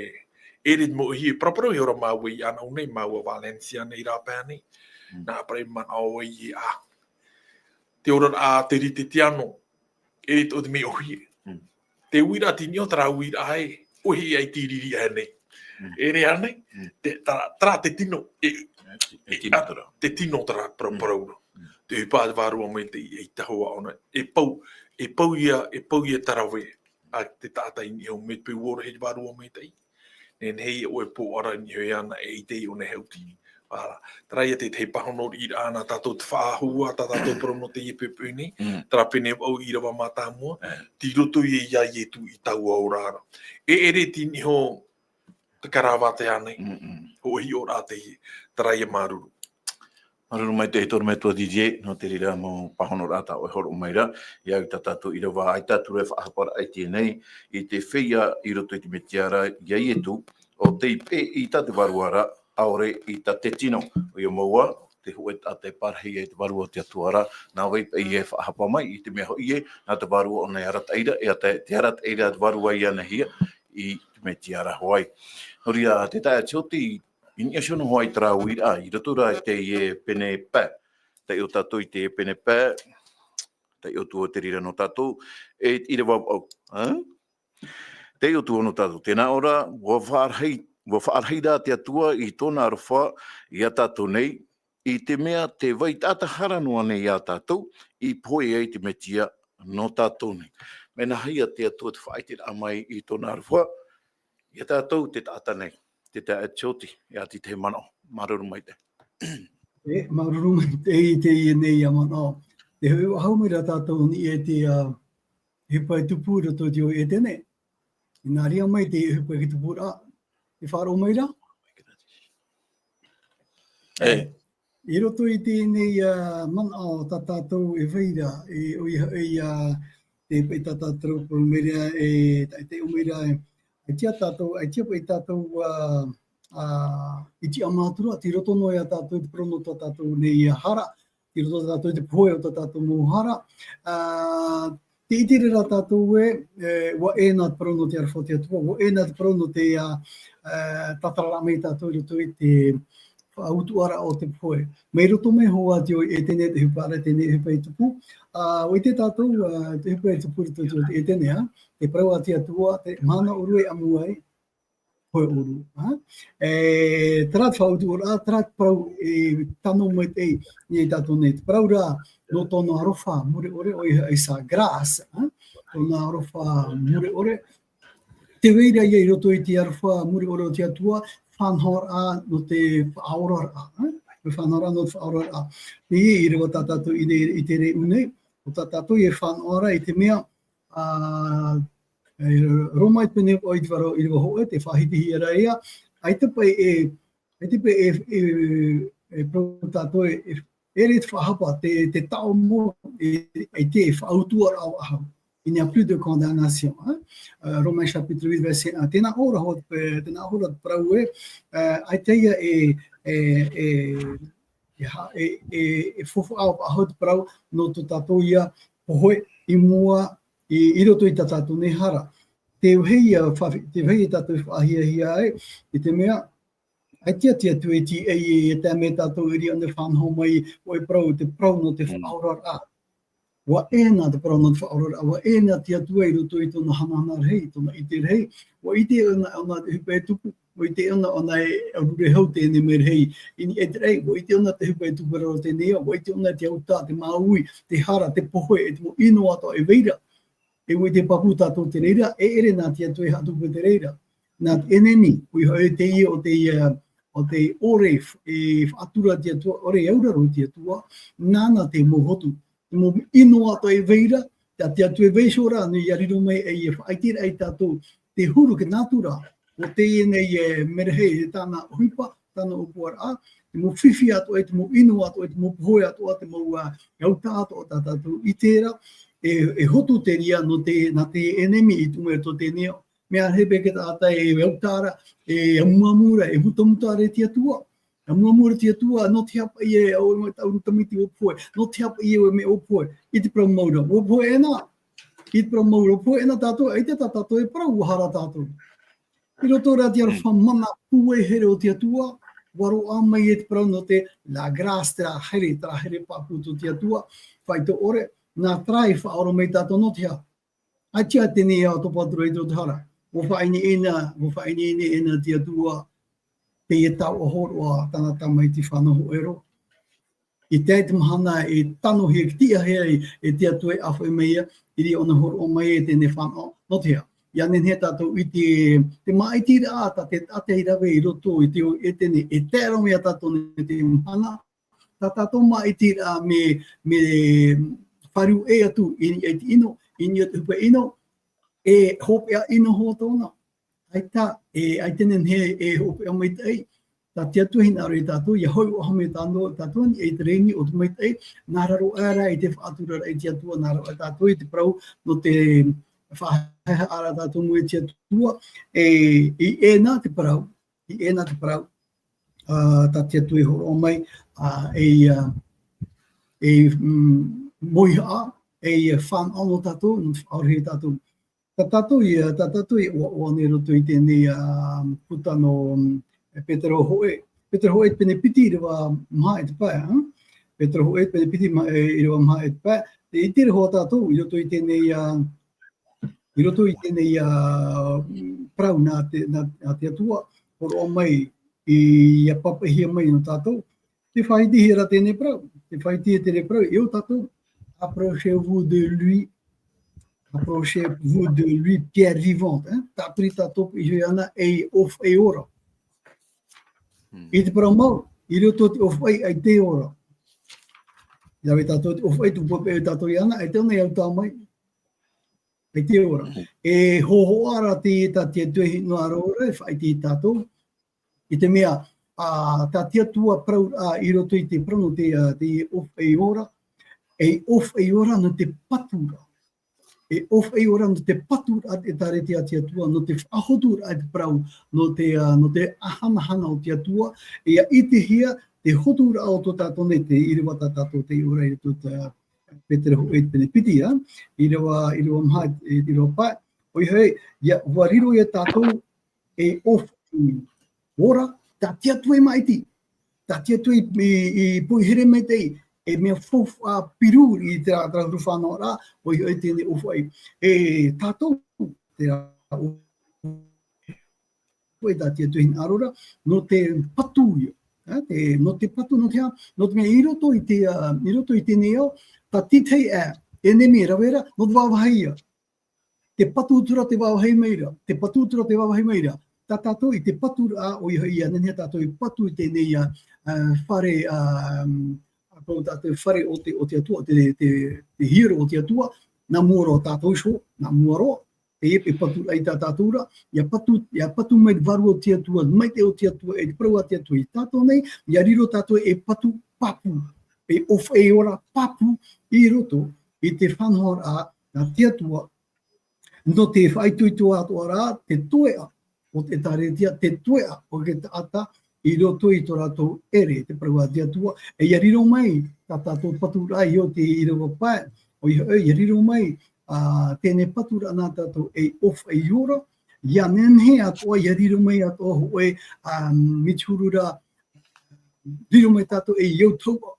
e ʻere mau ʻohie, paraparau e ora māua i ʻānaʻu nei, māua Valencia nei, rāpae nei. Nā paraparau e manaʻo e, ā, te oraraʻa a te rite te ano, e ʻere atoʻa te mea ʻohie. Te uiraʻa, te niʻa o terā uiraʻa e, ʻohie ai te riri aʻe nei. E ʻere aʻe nei, te, terā, terā te tino, e, e, te tino terā, paraparau ra. Te ʻohipa a te Vārua Maitaʻi, e, i te hōʻē ʻōna. E pau, e pau ia, e pau ia te rave a te taʻata i niʻa mai te peu ʻua ora hia te Vārua Maitaʻi. Nehenehe ʻoe e pōʻara i niʻa iāna e ʻite ʻōna e hauti. Ara, terā ia te, te pāhono riʻiraʻa nā tātou te faʻahou ā, tā tātou parau nō teie poʻipoʻi nei, Mm. terā pene vaʻu ʻīrava mātāmua, Eh. tei roto ia ia Ietu i taua ora ra. E ʻere tei niʻa iho te karavātea nei, Mm, mm. hōʻē hiʻoraʻa teie, terā ia māuruuru. Māuruuru maitaʻi e te horometua D J, nō te reira mau pāhonoraʻa tā ʻoe e hōroʻa mai ra, ia i tā tātou ʻīrava, ʻaita atu ra e faʻahaparaʻa i teie nei, i te feiā i roto i te Metia ra, ia Ietu, ʻo tei peʻe i tā te vārua ra, ʻaore i tā te tino. ʻOia mau ā, te hōʻē taʻata e pārahi ai te vārua o te Atua ra, nā vai paʻi e faʻahapa mai, i te mea hoʻi ē, nā te vārua ʻōna e arataʻi ra, e te, te arataʻi ra te vārua i anahia, i te Metia ra hoʻi. Nō reira, te taeaʻe Tioti, i niʻa iho noa hoʻi terā uiraʻa, i roto ra i teie pene pae. Taiʻo tātou i teie pene pae, taiʻo atu i te reira nō tātou, e ʻīrava vaʻu, ā? Taiʻo atu nō tātou, tē nā ʻō ra, ʻua faʻarahi, ʻua faʻarahi rā te Atua i tōna aroha ia tātou nei, i te mea tē vai taʻata hara noa nei ia tātou, i pohe ai te Metia nō tātou nei. Mea nāhea te Atua te faʻaʻiteraʻa mai i tōna aroha, ia tātou te taʻata nei, te taeaʻe Tioti, e ʻati te manaʻo, māuruuru maitaʻi. E, māuruuru maitaʻi i teie nei ia manaʻo. Tē faʻahou mai ra tātou i niʻa i te, ā, ʻohipa e tupu i roto i te ao Etene. Nā reira mai te ʻohipa e tupu ra, tē faʻaroʻo mai ra. E. I roto i teie nei, ā, manaʻo tā tātou e vai ra, e, ʻoia hoʻi, ā, te paʻi tā tātou parau mai ra, e, te, te ʻo mai ra, e, ʻaita tātou, ʻaita paʻi tātou, ā, ā, i te ʻāmui atu ra, tei roto noa ia tātou i te parau nō tā tātou nei, ā, hara, tei roto tātou i te pohe o tā tātou mau hara. Ā, tē ʻite ra tātou ē, e, ʻua ʻē na te parau nō te aroha o te Atua, ʻua ʻē na te parau nō te, ā, ā, tātararaʻa mai tātou i roto i te faʻautuʻaraʻa o te pohe. Mai roto mai hoʻi i te ao Etene, te ʻohipa ra teie nei, ʻohipa e tupu. Ā, ʻua ʻite tātou, ā, te ʻohipa e tupu i roto i te ao Etene, ā, te parau a te Atua, te mahana ʻōrua e ʻamu ai, pohe ʻōrua, ā? E, terā te faʻautuʻaraʻa, terā te parau e tano maitaʻi, e, ia tātou nei. Te parau ra, nō tōna aroha mure ʻore, ʻoia hoʻi sa grâce, ā? Tōna aroha mure ʻore. Tē vai ra ia i roto i te aroha mure ʻore o te Atua, faʻanahoraʻa nō te faʻaoraraʻa, ā? Faʻanahoraʻa nō te faʻaoraraʻa. Teie ʻīrava tā tātou i te, i te reira nei, ʻo tā tātou e faʻanahoraʻa i te mea, ā, e, Roma i te pene, ʻoia te vārua ʻīrava hōʻē, tē faʻahitihia ra ïa, ʻaita paʻi e, ʻaita paʻi e, e, e parau tātou e, e, ʻere te faʻahapa, te, te taʻo mau, e, e te faʻautuʻaraʻa faʻahou. Il n'y a plus de condamnation, hein. Euh, Romains chapitre huit, verset un. Tē nā ʻō ra hoʻi, tē nā ʻō ra te parau ē, euh, ʻaita ïa e, e, e, e ha-, e, e, e faufaʻa faʻahou te parau nō tō tātou ïa pohe i mua i, i roto i tā tātou nei hara. Tē vai ïa fa-, tē vai ïa tātou e faʻahiahia ai, i te mea, ʻaita te Atua e tīaʻi e, e tae mai tātou i reira ʻōna e faʻanaho mai, ʻoia e parau, te parau nō te Mm. faʻaoraraʻa. ʻUa ʻē na te parau nō te faʻaoraraʻa, ʻua ʻē na te Atua i roto i tōna hanahana rahi, tōna ʻite rahi, ʻua ʻite ʻōna, ʻōna te ʻohipa e tupu, ʻua ʻite ʻōna, ʻōna e ʻarure hau teie nei merahi, i niʻa i te raʻi, ʻua ʻite ʻōna te ʻohipa e tupu ra o teie nei ao, ʻua ʻite ʻōna te autaʻa, te māuiui, te hara, te pohe, e te mau ʻino atoʻa e vai ra. E ʻua ʻite pāpū tātou te reira, e ʻere na te Atua e haʻatupu te reira. Nā te ʻenemi, ʻoia hoʻi teie ʻo te, ā, ʻo te ʻore, e faʻatura te Atua, ʻore e auraro te Atua, nāna te mau hotu. Te mau ʻino atoʻa e vai ra, tā te Atua e vai iho ra, nō ʻia riro mai ʻoia e faʻaʻiteraʻa ia tātou, te huru, te nātura o teie nei, e, merahi, e tāna ʻohipa, tāna ʻōpuaraʻa, te mau fifi atoʻa, te mau ʻino atoʻa, te mau pohe atoʻa, te mau, ā, autaʻa atoʻa tā tātou i terā, e, e hotu te reira nō te, nā te ʻenemi i tuʻu mai i roto i teie nei ao. Mea rahi paʻi te taʻata e autaʻa ra, e amuamu ra, e mutamuta ra i te Atua. E amuamu ra i te Atua, nō te aha paʻi ē, ʻaore mai tāʻu tamaiti ʻua pohe, nō te aha paʻi ē ʻoe e mea ʻua pohe, i te parau mau ra, ʻua pohe ʻē na, i te parau mau ra, ʻua pohe ʻē na tātou, ʻaita tā tātou e parau, ʻua hara tātou. I roto rā i te aroha mana pūai here o te Atua, ʻua roaʻa mai e te parau nō te la grâce, terā here, terā here pāpū tō te Atua, faito ʻore, nā terā e faʻaora mai tātou nō te aha. ʻAita teie nei e topa atu ra i te hara. ʻUa faʻaineine, ʻua faʻaineine ʻē na te Atua, teie taoʻa hōroʻa, tāna tamaiti fānau hōʻē roa. I teie mahana e tanohia, e tiʻahia ai e te Atua e ʻāfaʻi mai ïa, i reira ʻōna e hōroʻa mai e teie nei fānau, nō te aha. ʻia nehenehe tātou i te, te māʻitiraʻa, tā te, tā te rave i roto i te, e tēnei, e tae roa mai ia tātou nei te mahana, tā tātou māʻitiraʻa me, me faʻaruʻe atu i, i te ʻino, i niʻa i te hupe ʻino, e hopeʻa ʻino hoʻi tōna. ʻAita, e, ʻaita e nehenehe e hopeʻa maitaʻi. Tā te Atua hinaʻaro ia tātou, ʻia hoʻi ʻoaʻoa mai tātou, tātou i te reni o te maitaʻi, nā raro aʻe rā i te faʻaturaraʻa i te Atua, nā raro aʻe tātou i te parau, nō te faʻahaʻehaʻa rā tātou mai te Atua, e, i ʻena te parau, i ʻena te parau, ā, tā te Atua e hōroʻa mai, ā, e, ā, e, mm, mauhaʻa, e, fānaʻo nō tātou, nō te faʻaroʻo ia tātou. Tā tātou ia, tā tātou ia ʻoaʻoa nei i roto i teie nei, ā, puta nō, mm, Petero hōʻē. Petero hōʻē pene piti ʻīrava maha e te pae, ā? Petero hōʻē pene piti ma-, e, ʻīrava maha e te pae. Tē ʻite ra hoʻi tātou i roto i teie nei, ā, i roto i teie nei, ā, parau nā te, nā, nā te Atua, hōroʻa mai, i, ʻia pāpaʻihia mai nō tātou. Tē faʻahitihia ra teie nei parau, tē faʻahitihia teie nei parau, e ʻo tātou, approchez-vous de lui, approchez-vous de lui, pierre vivante, hein? Tāpiri tātou i hiʻo iāna ei ʻōfaʻi ora. Hmm. I te parau mau, i roto te ʻōfaʻi ʻaita e ora. Ia rave tātou te ʻōfaʻi, tē poʻipoʻi tātou iāna, ʻaita ʻōna i autaʻa mai. ʻAita e ora. Hmm. E hōhoʻa ra te, tā te Atua hinaʻaro ra, e faʻaʻite ia tātou. I te mea, ā, tā te Atua parauraʻa i roto i te parau nō te, ā, te ʻōfaʻi ora, ei ʻōfaʻi ora nō te paturaʻa. E ʻōfaʻi ora nō te paturaʻa e te ʻĒtārētia a te Atua, nō te faʻahoturaʻa i te parau, nō te, ā, nō te ʻāhanahana o te Atua, ʻia ʻitehia te hoturaʻa o tō tātou nei, te ʻīrava tā tātou tei ora i roto i te, ā, Petero hōʻē pene piti, ā, ʻīrava, ʻīrava maha, e, ʻīrava pae, ʻoia hoʻi, ʻia, ʻua riro ia tātou ei ʻōfaʻi ora, tā te Atua e maʻiti, tā te Atua i, i, i poihere maitaʻi, ei mea faufaʻa piru i terā, terā huru fānaʻoraʻa, ʻoia hoʻi teie nei ʻōfaʻi. E tātou, terā ʻōfaʻi tā te Atua hinaʻaro ra, nō te patu ia. Ā, te, nō te patu, nō te aha, nō te mea i roto i te, ā, i roto i teie nei ao, tā te tahi ʻēnemi e rave ra, nō te vāvāhi ia. Tē patu atu ra te vāvāhi mai ra, tē patu atu ra te vāvāhi mai ra. Tā tātou i te paturaʻa, ʻoia hoʻi ʻia nehenehe tātou e patu i teie nei, ā, ā, fare, ā, ā, pau tātou fare o te, o te Atua, te, te, te hiero o te Atua, nā mua roa tātou iho, nā mua roa, teie e paturaʻa i tā tātou ra, ʻia patu, ʻia patu mai te vārua o te Atua, maitaʻi o te Atua, e te parau a te Atua ia tātou nei, ʻia riro tātou ei patu pāpū, ei ʻōfaʻi ora pāpū i roto i te faʻanahoraʻa a te Atua, nō te faʻaitoito atoʻa ra te toeʻa o te ʻĒtārētia, te toeʻa o te taʻata i roto i tō rātou ʻere, te parau a te Atua, e ʻia riro mai tā tātou paturaʻa i ʻō te ʻīrava pae, ʻoia hoʻi, ʻia riro mai, ā, teie nei paturaʻa nā tātou ei ʻōfaʻi ora, ʻia nehenehe atoʻa, ʻia riro mai atoʻa hōʻē, ā, mai te huru ra, riro mai tātou ei autahuʻa,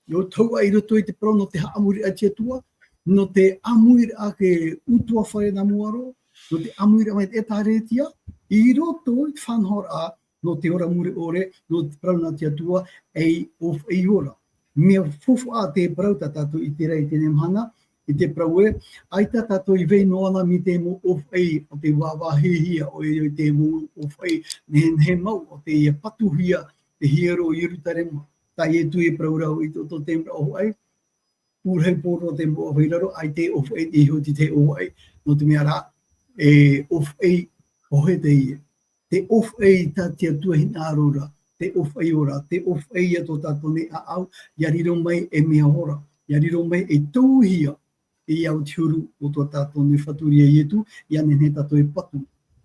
ei autahuʻa i roto i te parau nō te haʻamoriraʻa i te Atua, nō te ʻāmuiraʻa i te ʻutuāfare nā mua roa, nō te ʻāmuiraʻa mai i te ʻĒtārētia, i roto i te faʻanahoraʻa, nō te ora mure ʻore, nō te parau nā te Atua, ei ʻōfaʻi ora. Mea faufaʻa te parau tā tātou i ʻite ra i teie nei mahana, i te parau ē, ʻaita tātou i vai noa na mai te mau ʻōfaʻi o te vāvāhihia, ʻoia hoʻi te mau ʻōfaʻi nehenehe mau o te patuhia, te hiero o Ierutarema. Tā Ietu e parau ra i tō, tō te mea ʻōfaʻi, ʻūrahi pō roa te mau ʻōfaʻi i raro, ʻaita e ʻōfaʻi, e iho te ʻōfaʻi, nō te mea rā, e ʻōfaʻi, ʻoia te ia. Te ʻōfaʻi tā te Atua hinaʻaro ra, te ʻōfaʻi ora, te ʻōfaʻi ia tō tātou nei ʻāʻau, ʻia riro mai ei mea ora, ʻia riro mai ei tauihia, i au te huru o tō tātou nei fatu ra ia Ietu, ʻia nehenehe tātou e patu.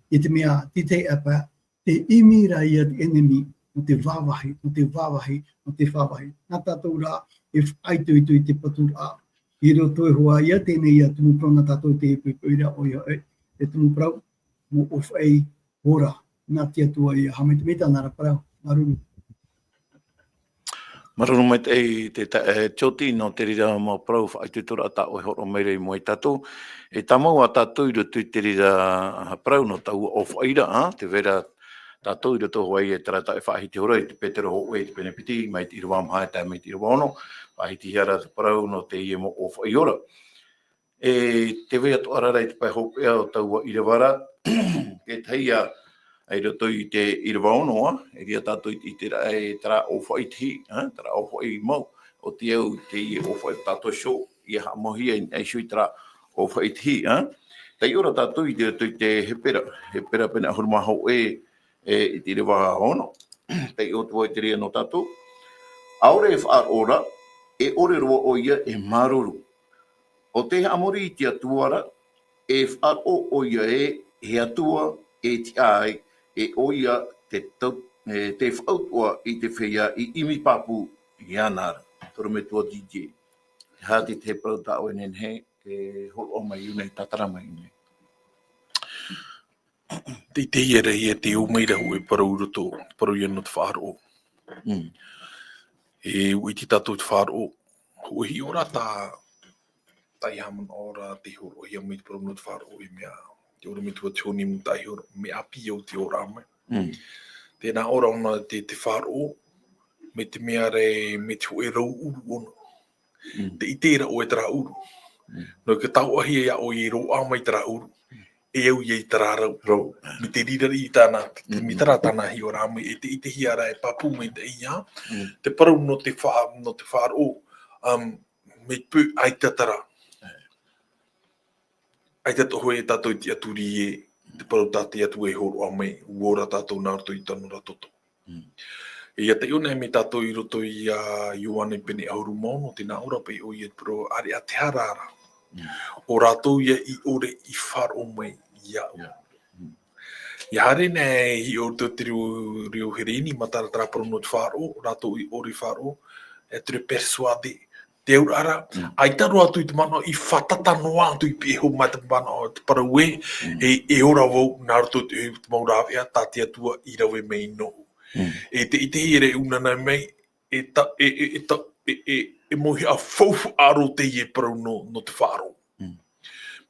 I te mea, te tahi ʻāpae, te ʻimi ra ia te ʻenemi, nō te vāvāhi, nō te vāvāhi, nō te vāvāhi. Nā tātou rā, e faʻaitoito i te paturaʻa. I roto iho ā ia, teie nei ia tumu parau nā tātou te poʻipoʻi ra ʻoia hoʻi, te tumu parau, mau ʻōfaʻi ora. Nā te Atua ia, haʻamaitaʻi mai tāna ra parau. Māuruuru. Māuruuru maitaʻi te ta-, e, Tioti, nō te reira mau parau faʻaitoitoraʻa tā ʻoe e hōroʻa mai ra i mua ia tātou. E tāmau ā tātou i roto i te reira, ā, parau nō taua ʻōfaʻi ra, ā, tē vai ra tātou i roto hoʻi i terā taʻata e faʻahiti iho ra i te Petero hōʻē i te pene piti, mai te ʻīrava maha e tae mai te ʻīrava ono, faʻahitihia ra te parau nō teie mau ʻōfaʻi ora. E te vai atu ʻarara i te pae hopeʻa o taua ʻīrava ra, e tahi ia, i roto i te ʻīrava ono, ā, e riro tātou i te, i te ra-, e terā ʻōfaʻi tahi, ā, terā ʻōfaʻi mau, ʻo te au i te ʻōfaʻi tātou iho, ia haʻamauhia i, i iho i terā ʻōfaʻi tahi, ā. Taiʻo ra tātou i te, roto i te Hepera, Hepera pene ʻahuru mā hōʻē, e, i te ʻīrava ono. Taiʻo atu ai te reira nō tātou. ʻAore e faʻaroʻo ra, e ʻore roa ʻoia e māuruuru. ʻO tē haʻamori i te Atua ra, e faʻaroʻo ʻoia ē, e Atua, e tiʻa ai, e ʻoia te tau-, e, te faʻautuʻa i te feiā i ʻimi pāpū iāna ra. Toro metua D J. Te aha te, te parau tā ʻoe e nehenehe e hōroʻa mai i ʻō nei, tātara mai i ʻō nei? Te, te ia ra ia te ō mai ra hōʻē parau i roto, parau ia nō te faʻaroʻo. Mm. E ʻua ʻite tātou te faʻaroʻo, hōʻē hiʻoraʻa tā, tā Iehova manaʻo ra tei hōroʻahia mai te parau nō te faʻaroʻo, e mea, te ʻorometua John Newton tei hōroʻa, mea ʻāpī au tei ora mai. Mm. Tē nā ʻō ra ʻōna te, te faʻaroʻo, mai te mea ra, mai te hōʻē rau ʻuru ʻōna. Mm. Tē ʻite ra ʻoe terā ʻuru. Mm. Nō te taoʻahia iā ʻoe e roaʻa mai terā ʻuru. Mm. E au ia i terā rau. Rau. Mai te riro i tāna, mm, mai terā tāna hiʻoraʻa mai, e tē ʻitehia ra e pāpū mai te ia. Mm. Te parau nō te fa-, nō te faʻaroʻo, um, mai te peu ʻaita terā. Mm. ʻAita atoʻa hoʻi e tātou i tiʻaturi e te parau tā te Atua e hōroʻa mai, ʻua ora tātou nā roto i tāna ra toto. Mm. E ia taiʻo nei mai tātou i roto ia Ioane pene ʻahuru mā ono, tē nā ʻō ra paʻi ʻoia te parau, ʻāreʻa te hara ra. Mm. ʻO rātou ia i ʻore i faʻaroʻo mai iāʻu. Ia. Mm. Ia haere nei i roto i te reo, reo Hereni, mataʻi terā parau nō te faʻaroʻo, rātou i ʻore i faʻaroʻo, être persuadé. Te auraʻa ra, mm, ʻaita roa atu i te manaʻo i fātata noa atu i pihaʻi mai te manaʻo, te parau ē, mm, e, e ora vau nā roto i te, te mau rāveʻa tā te Atua i rave mai nōʻu. Mm. E tē ʻitehia ra e ʻūnana mai, e ta-, e, e, e ta-, e, e, e mauhaʻa faufaʻa roa teie parau nō, nō te faʻaroʻo. Mm.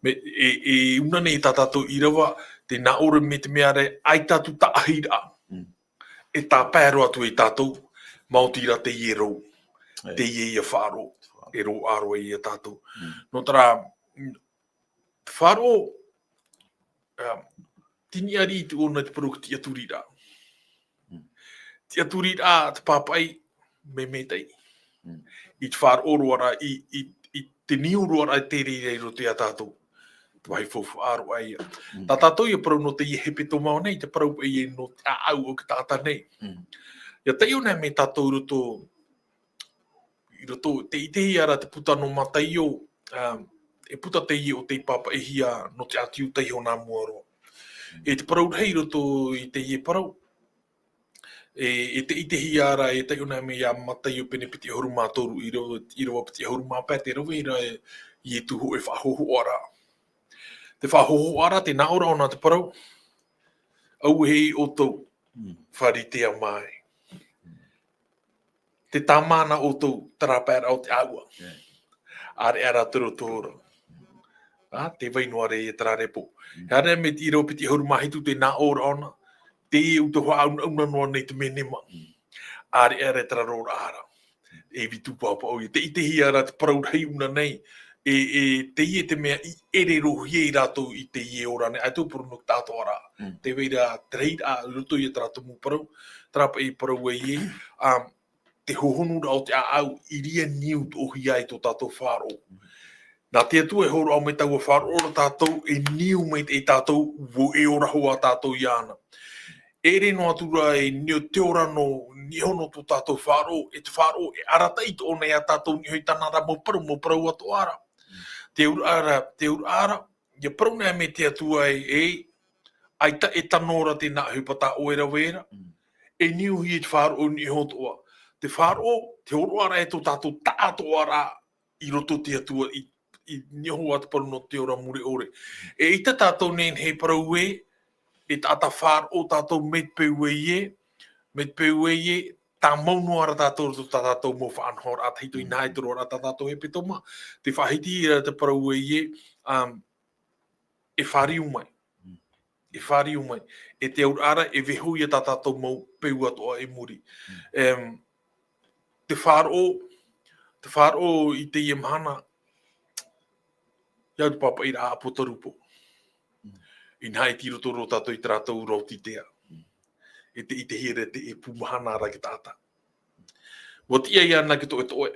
Mai, e, e ʻūnana nei tā tātou ʻīrava, tē nā ʻō ra mai te mea ra, ʻaita atu taʻahiraʻa. Mm. E tāpae roa atu ia tātou, maoti rā teie rau, e, teie ia faʻaroʻo, faʻaroʻo, e roaʻa roa ia tātou. Mm. Nō terā, mm, te faʻaroʻo, um, tini ʻāriʻi tō ʻōna te parau tiʻaturiraʻa. Mm. Tiʻaturiraʻa te pāpaʻi, mea maitaʻi. Mm. I te faʻaroʻo roa ra, i, i, i te niu roa ra e te reira i roto ia tātou. Te vāhi faufaʻa roa ia. Mm. Tā tātou ia parau nō teie hepetoma nei, te parau paʻi nō te ʻāʻau o te taʻata nei. Mm. Ia taiʻo nei mai tātou i roto, i roto, tē ʻitehia ra te puta nō Mataio, um, e puta teie ʻo tei pāpaʻihia nō te ʻĀti Iutaia nā mua roa. Mm. E te parau rahi i roto i teie parau, e, e tē ʻitehia ra, e taiʻo nei mai ia Mataio pene piti ʻahuru mā toru, ʻīrava, ʻīrava piti ʻahuru mā pae, te rave ra e Ietu hōʻē faʻahōhoʻaraʻa. Te faʻahōhoʻaraʻa, tē nā ʻō ra ʻōna te parau, auē ʻoutou, mm, Pharisea mā ē. Mm. Tē tāmā na ʻoutou, terā paeraʻa o te ʻāua. Yeah. ʻĀreʻa rā te roto ra. Ā, tē vai noa ra ia terā repo. Mm. Haere mai te ʻīrava piti ʻahuru mā hitu, tē nā ʻō ra ʻōna, teie ʻoutou haʻaunauna noa nei te menema. Mm. ʻĀreʻa rā terā roraʻa ra. E vītū pāpaʻo ia. Tē ʻitehia ra te parau rahi ʻūnana nei, e, e, teie te mea i ʻere roa hia ia rātou i teie ora nei, ʻaita e parau nō te tāʻatoʻaraʻa. Mm. Tē vai ra te rahiraʻa, i roto ia terā tumu parau, terā paʻi parau ē, ā, te hohonu ra o te ʻāʻau, i reira niu atoʻa hia ai tō tātou faʻaroʻo. Mm. Nā te Atua e hōroʻa mai taua faʻaroʻo ra tātou, e niu mai te, e tātou, ʻua e ora hoʻi tātou iāna. E ʻere noa atu ra e niu te ora nō, niu nō tō tātou faʻaroʻo, e te faʻaroʻo, e arataʻi atoʻa nei ia tātou niu i tāna ra mau parau, mau parau atoʻa ra. Mm. Te auraʻa ra, te auraʻa ra, ia parau nei mai te Atua ē, e, ʻaita e tano ra tēnā ʻohipa tā ʻoe e rave ra. Mm. E niu hia i te faʻaroʻo niu atoʻa. Te faʻaroʻo, te hōroʻa ra e tō tātou taʻatoʻaraʻa, i roto te Atua i, i niu atu parau nō te ora mure ʻore. E ʻaita tātou nei e parau ē, e taʻata faʻaroʻo tātou mai te peu ē, mai te peu ē, tāmau noa ra tātou i tā tātou mau faʻanahoraʻa tahito i nā ʻaita roa ra tā tātou hepetoma, tē faʻahiti ra te parau ē, um, e fāriu mai. Mm. E fāriu mai. E te auraʻa ra, e vaiiho ia tā tātou mau peu atoʻa i muri. Mm. Em, te faʻaroʻo, te faʻaroʻo i teie mahana, Ia te pāpaʻi ra a Apotarupo. Inaha e tiro toro tātou i te rātou rau titea. E te, i te here te e pūmahana ra ki taʻata. Ua tiʻa iāna ki toʻetoʻe.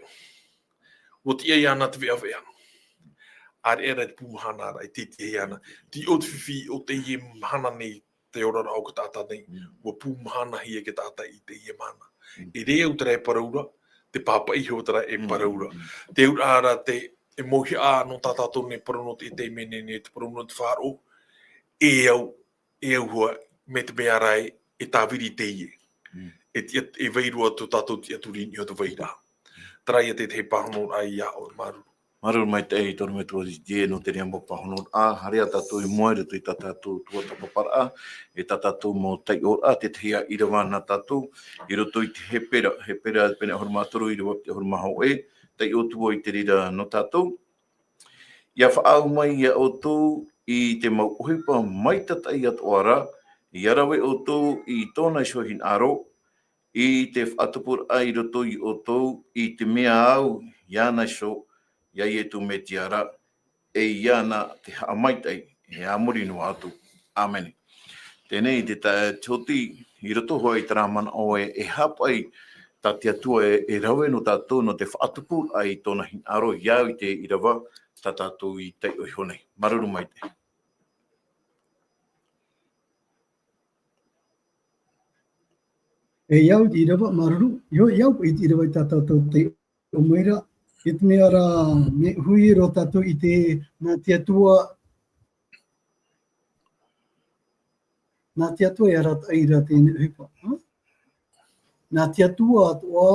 Ua tiʻa iāna te veʻaveʻa. Are era te pūmahana ra i te tiʻa iāna. Ti o te fifi o te ie mahana nei te ora ra o ka taʻata nei. Ua pūmahana hia ki taʻata i te ie mahana. E reo te rā e parau ra, te pāpaʻi ho te rā e parau ra. Te ura ara te, e mohi a no tātou nei parau no te, e te mene nei te parau no te faʻaroʻo. E au, e au hoa, me te mea ra e, e tāviri te ie. E ti, e vai roa to tātou ti aturi ni o te vai ra. Tara ia te te pāhono ra ia o maru. Māuruuru maitaʻi i tō rā metua i te no te reo mau pāhono ra, haere a tātou i mua i roto i tā tātou tuatāpaparaʻa, e tā tātou mau taiʻoraʻa, te tahi ā ʻīrava nā tātou, i roto i te Hepera, Hepera pene ʻahuru mā toru, ʻīrava piti ʻahuru mā hōʻē, taiʻo atu vau i te reira nō tātou. ʻIa faʻaau mai ia ʻoutou i te mau ʻohipa maitataʻi atoʻa ra, ʻia rave ʻoutou i tōna iho hinaʻaro, i te faʻatupuraʻa i roto ia ʻoutou, i te mea au iāna iho, ia Ietu Metia ra, e iāna te haʻamaitaʻi, e a muri noa atu. ʻĀmene. Teie te ta-, te hoti, i roto hoʻi i terā manaʻo e, e haʻapaʻi tā te Atua e, e rave nō tātou, nō te faʻatupuraʻa i tōna hinaʻaro, ʻia au i te ʻīrava, tā tātou i taiʻo iho nei. Māuruuru maitaʻi. E, ʻia au i te ʻīrava, māuruuru, ʻio, ʻia au i te ʻīrava i tā tātou taiʻo mai ra, i te mea ra, mea hui roa tātou i te, nā te Atua, nā te Atua e arataʻi ra teie ʻohipa, ha? Nā te Atua atoʻa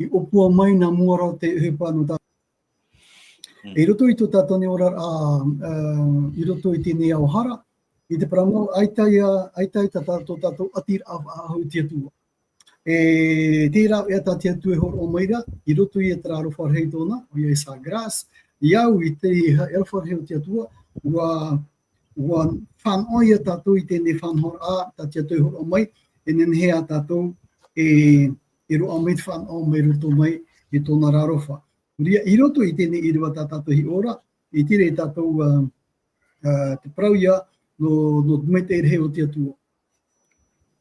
i ʻōpua mai nā mua ra te ʻohipa nō tā. I roto i tō tātou nei ora, ā, ā, i roto i teie nei ao hara, i te parau mau, ʻaita ia, ʻaita ia tā tātou, tō tātou ʻatiraʻa faʻahou i te Atua. E, te rāveʻa tā te Atua e hōroʻa mai ra, i roto ia terā aroha rahi tōna, ʻoia e sa grâce, ʻia au i te, i te aroha rahi o te Atua, ʻua, ʻua fānaʻo ia tātou i teie nei faʻanahoraʻa, tā te Atua e hōroʻa mai, e nehenehe ā tātou, e, e roaʻa mai te fānaʻo mai roto mai, i tōna ra aroha. Nō reira, i roto i teie nei ʻīrava tā tātou i hiʻo ra, e tīrē tātou, ā, ā, te parau ia, nō, nō te maitaʻi rahi o te Atua.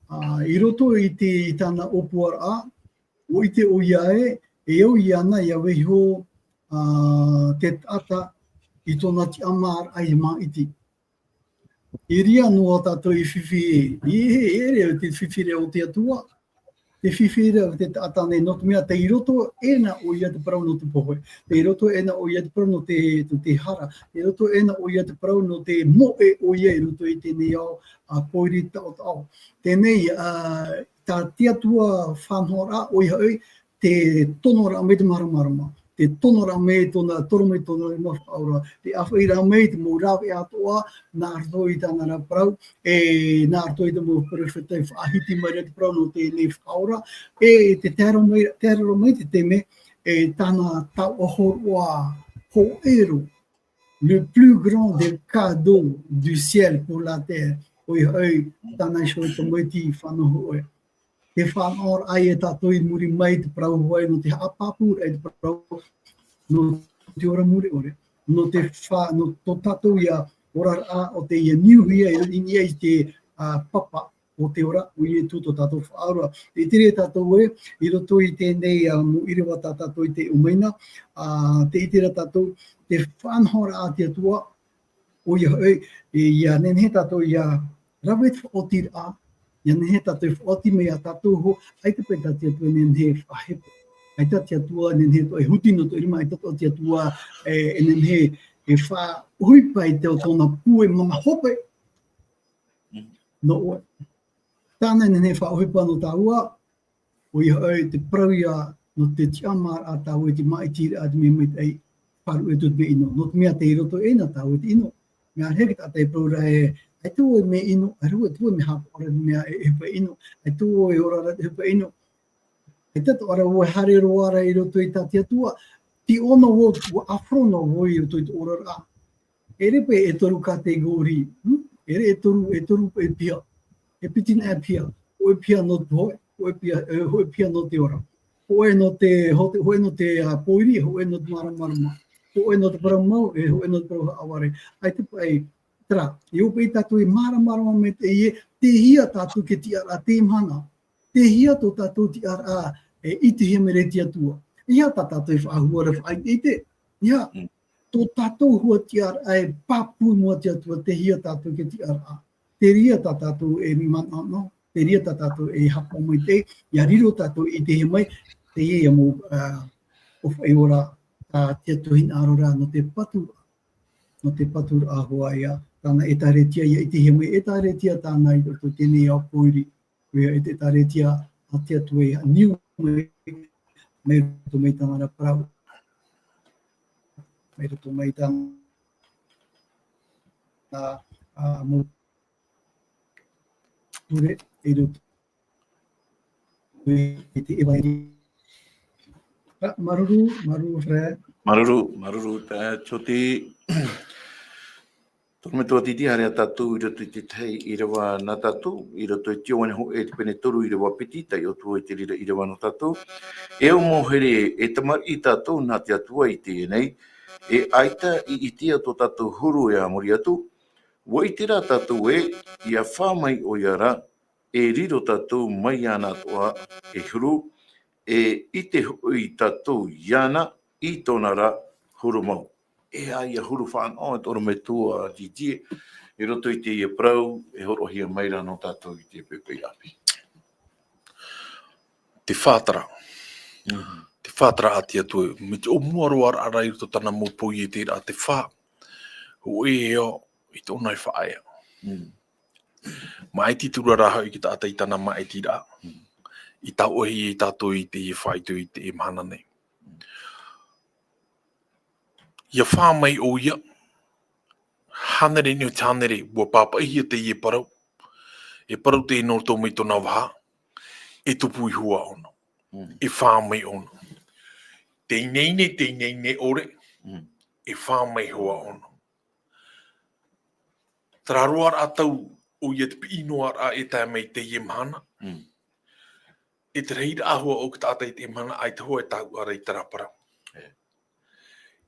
Ā, i roto i te, i tāna ʻōpuaraʻa, ʻua ʻite ʻoia ē, e au iāna ʻia vaiiho, ā, te taʻata i tōna tiʻamāraʻa i te māʻiti. I reira noa tātou i fifi, i, e, e, te fifi ra o te Atua, te fifi ra o te taʻata nei, nō te mea tei roto ʻē na ʻoia te parau nō te pohe, tei roto ʻē na ʻoia te parau nō te, nō te hara, tei roto ʻē na ʻoia te parau nō te moʻe ʻoia i roto i teie nei ao, ā, pōiri taʻotaʻo. Teie nei, ā, tā te Atua faʻanahoraʻa ʻoia hoʻi, te tonoraʻa mai te māramarama, te tonoraʻa mai tōna, toro mai tōna rima faʻaora, te ʻāfaʻiraʻa mai te mau rāveʻa atoʻa, nā roto i tāna ra parau, e nā roto i te mau perofeta i faʻahiti mai ra te parau nō teie nei faʻaora, e te tae roa mai, tae roa mai te taime, e tāna taoʻa hōroʻa hōʻē roa, le plus grand des cadeaux du ciel pour la terre. ʻOia hoʻi, tāna iho e tamaiti fānaʻo hōʻē. Te faʻanahoraʻa ia tātou i muri mai te parau hoʻi nō te haʻapāpūraʻa i te parau nō te ora mure ʻore. Nō te fa-, nō tō tātou ia oraraʻa ʻo tē niuhia i, i, i te, ā, papa o te ora, ʻo Ietu tō tātou Faʻaora. Tē ʻite ra tātou ē, i roto i teie nei, ā, mau ʻīrava tā tātou i taiʻo mai na, ā, tē ʻite ra tātou, te faʻanahoraʻa a te Atua, ʻoia hoʻi, e, ʻia nehenehe tātou ʻia rave te faʻaotiraʻa, ʻia nehenehe tātou e faʻaoti mai ia tātou iho, ʻaita paʻi tā te Atua e nehenehe e faʻahepo. ʻAita te Atua e nehenehe atoʻa e huti nō tō rima, ʻaita atoʻa te Atua e, e nehenehe e faʻaʻohipa i te, tōna pū e mana hope. Nō ʻoe. Tāna e nehenehe e faʻaʻohipa nō tāua, ʻoia hoʻi te parau ia nō te tiʻamāraʻa tāua i te māʻitiraʻa, te mea maitaʻi, faʻaruʻe atu te mea ʻino. Nō te mea tei roto ʻē na tāua i te ʻino. Mea rahi te taʻata e parau ra ē, ʻaita vau e mea ʻino, ʻaita vau e mea haʻapaʻo ra i te mea e, e ʻohipa ʻino, ʻaita vau e ora ra i te ʻohipa ʻino. ʻAita atoʻa ra vau e haere roa ra i roto i tā te Atua, tē ʻō noa vau, ʻua ʻafro noa vau i roto i te oraraʻa. ʻEʻere paʻi e toru catégorie, hmm? ʻEʻere e toru, e toru e piha. E piti nā e piha. Hōʻē piha nō te pohe, hōʻē piha, e, hōʻē piha nō te ora. Hōʻē nō te, hō-, hōʻē nō te, ā, pōiri, hōʻē nō te māramarama. Hōʻē nō te parau mau, e hōʻē nō te parau haʻavare. ʻAita paʻi, terā, e ʻō paʻi tātou e māramarama mai teie, tei hea tātou te tiʻaraʻa teie mahana. Tei hea tō tātou tiʻaraʻa e ʻitehia mai ra e te Atua. ʻEiaha tā tātou e faʻahou ra faʻaʻiteʻite. ʻEiaha, Mm. tō tātou hua tiʻaraʻa e pāpū noa te Atua, tei hea tātou te tiʻaraʻa. Te reira tā tātou e manaʻo, te reira tā tātou e haʻapaʻo mai teie, ʻia riro tātou i ʻitehia mai, teie ia mau, ā, ʻōfaʻi ora, ā, te Atua hinaʻaro ra nō te patu, nō te patu ra hoʻi ia, tāna ʻēkālesia ʻia ʻitehia mai, ʻēkālesia tāna i roto i teie nei ao pōiri, ʻoia e te ʻēkālesia a te Atua e niu mai, mai roto mai tāna ra parau, mai roto mai tāna, ā, ā, mau ture, i roto i te ʻevanelia. Ā, māuruuru, māuruuru, Fred. Māuruuru, māuruuru, ā, Tioti. Toru metua tītī, haere ā tātou i roto i te tahi ʻīrava nā tātou, i roto i te Ioane hōʻē te pene toru ʻīrava piti, taiʻo atu i te reira ʻīrava nō tātou. E au mau here, e tamariʻi tātou nā te Atua i teie nei, e ʻaita i ʻitea tō tātou huru e a muri atu, ʻua ʻite rā tātou ē, ʻia fā mai ʻoia ra, e riro tātou mai iāna atoʻa e huru, e ʻite hoʻi tātou iāna i tōna ra huru mau. E ʻaita huru fānaʻo, e toru metua tītī, i roto i teie parau, e hōroʻahia mai ra nō tātou i te pēpē ʻāpī. Te fā terā. Mm. Te fā terā a te Atua, mai te ʻōmuaraʻa ra i roto tāna mau poieteraʻa te fā. Hōʻē e ao, i tōna e faʻaea. Mm. Maʻiti atu ra hoʻi te taʻata i tāna maʻitiraʻa. Mm. I tauʻahi ia tātou i teie faito i teie mahana nei. ʻIa fā mai ʻoia, hānere nei o te hānere, ʻua pāpaʻihia teie parau. E parau teie nō roto mai tōna vaha, e tupu iho ā ʻōna. Mm. E fā mai ʻōna. Tē ineine, tē ineine ʻore, Mm. e fā mai iho ā ʻōna. Terā roa rā tau, ʻoia te piʻi noa ra e tae mai i teie mahana. Mm. E te rahiraʻa hoʻi o te taʻata i teie mahana, ʻaita hoʻi e tāuʻa ra i terā parau. E.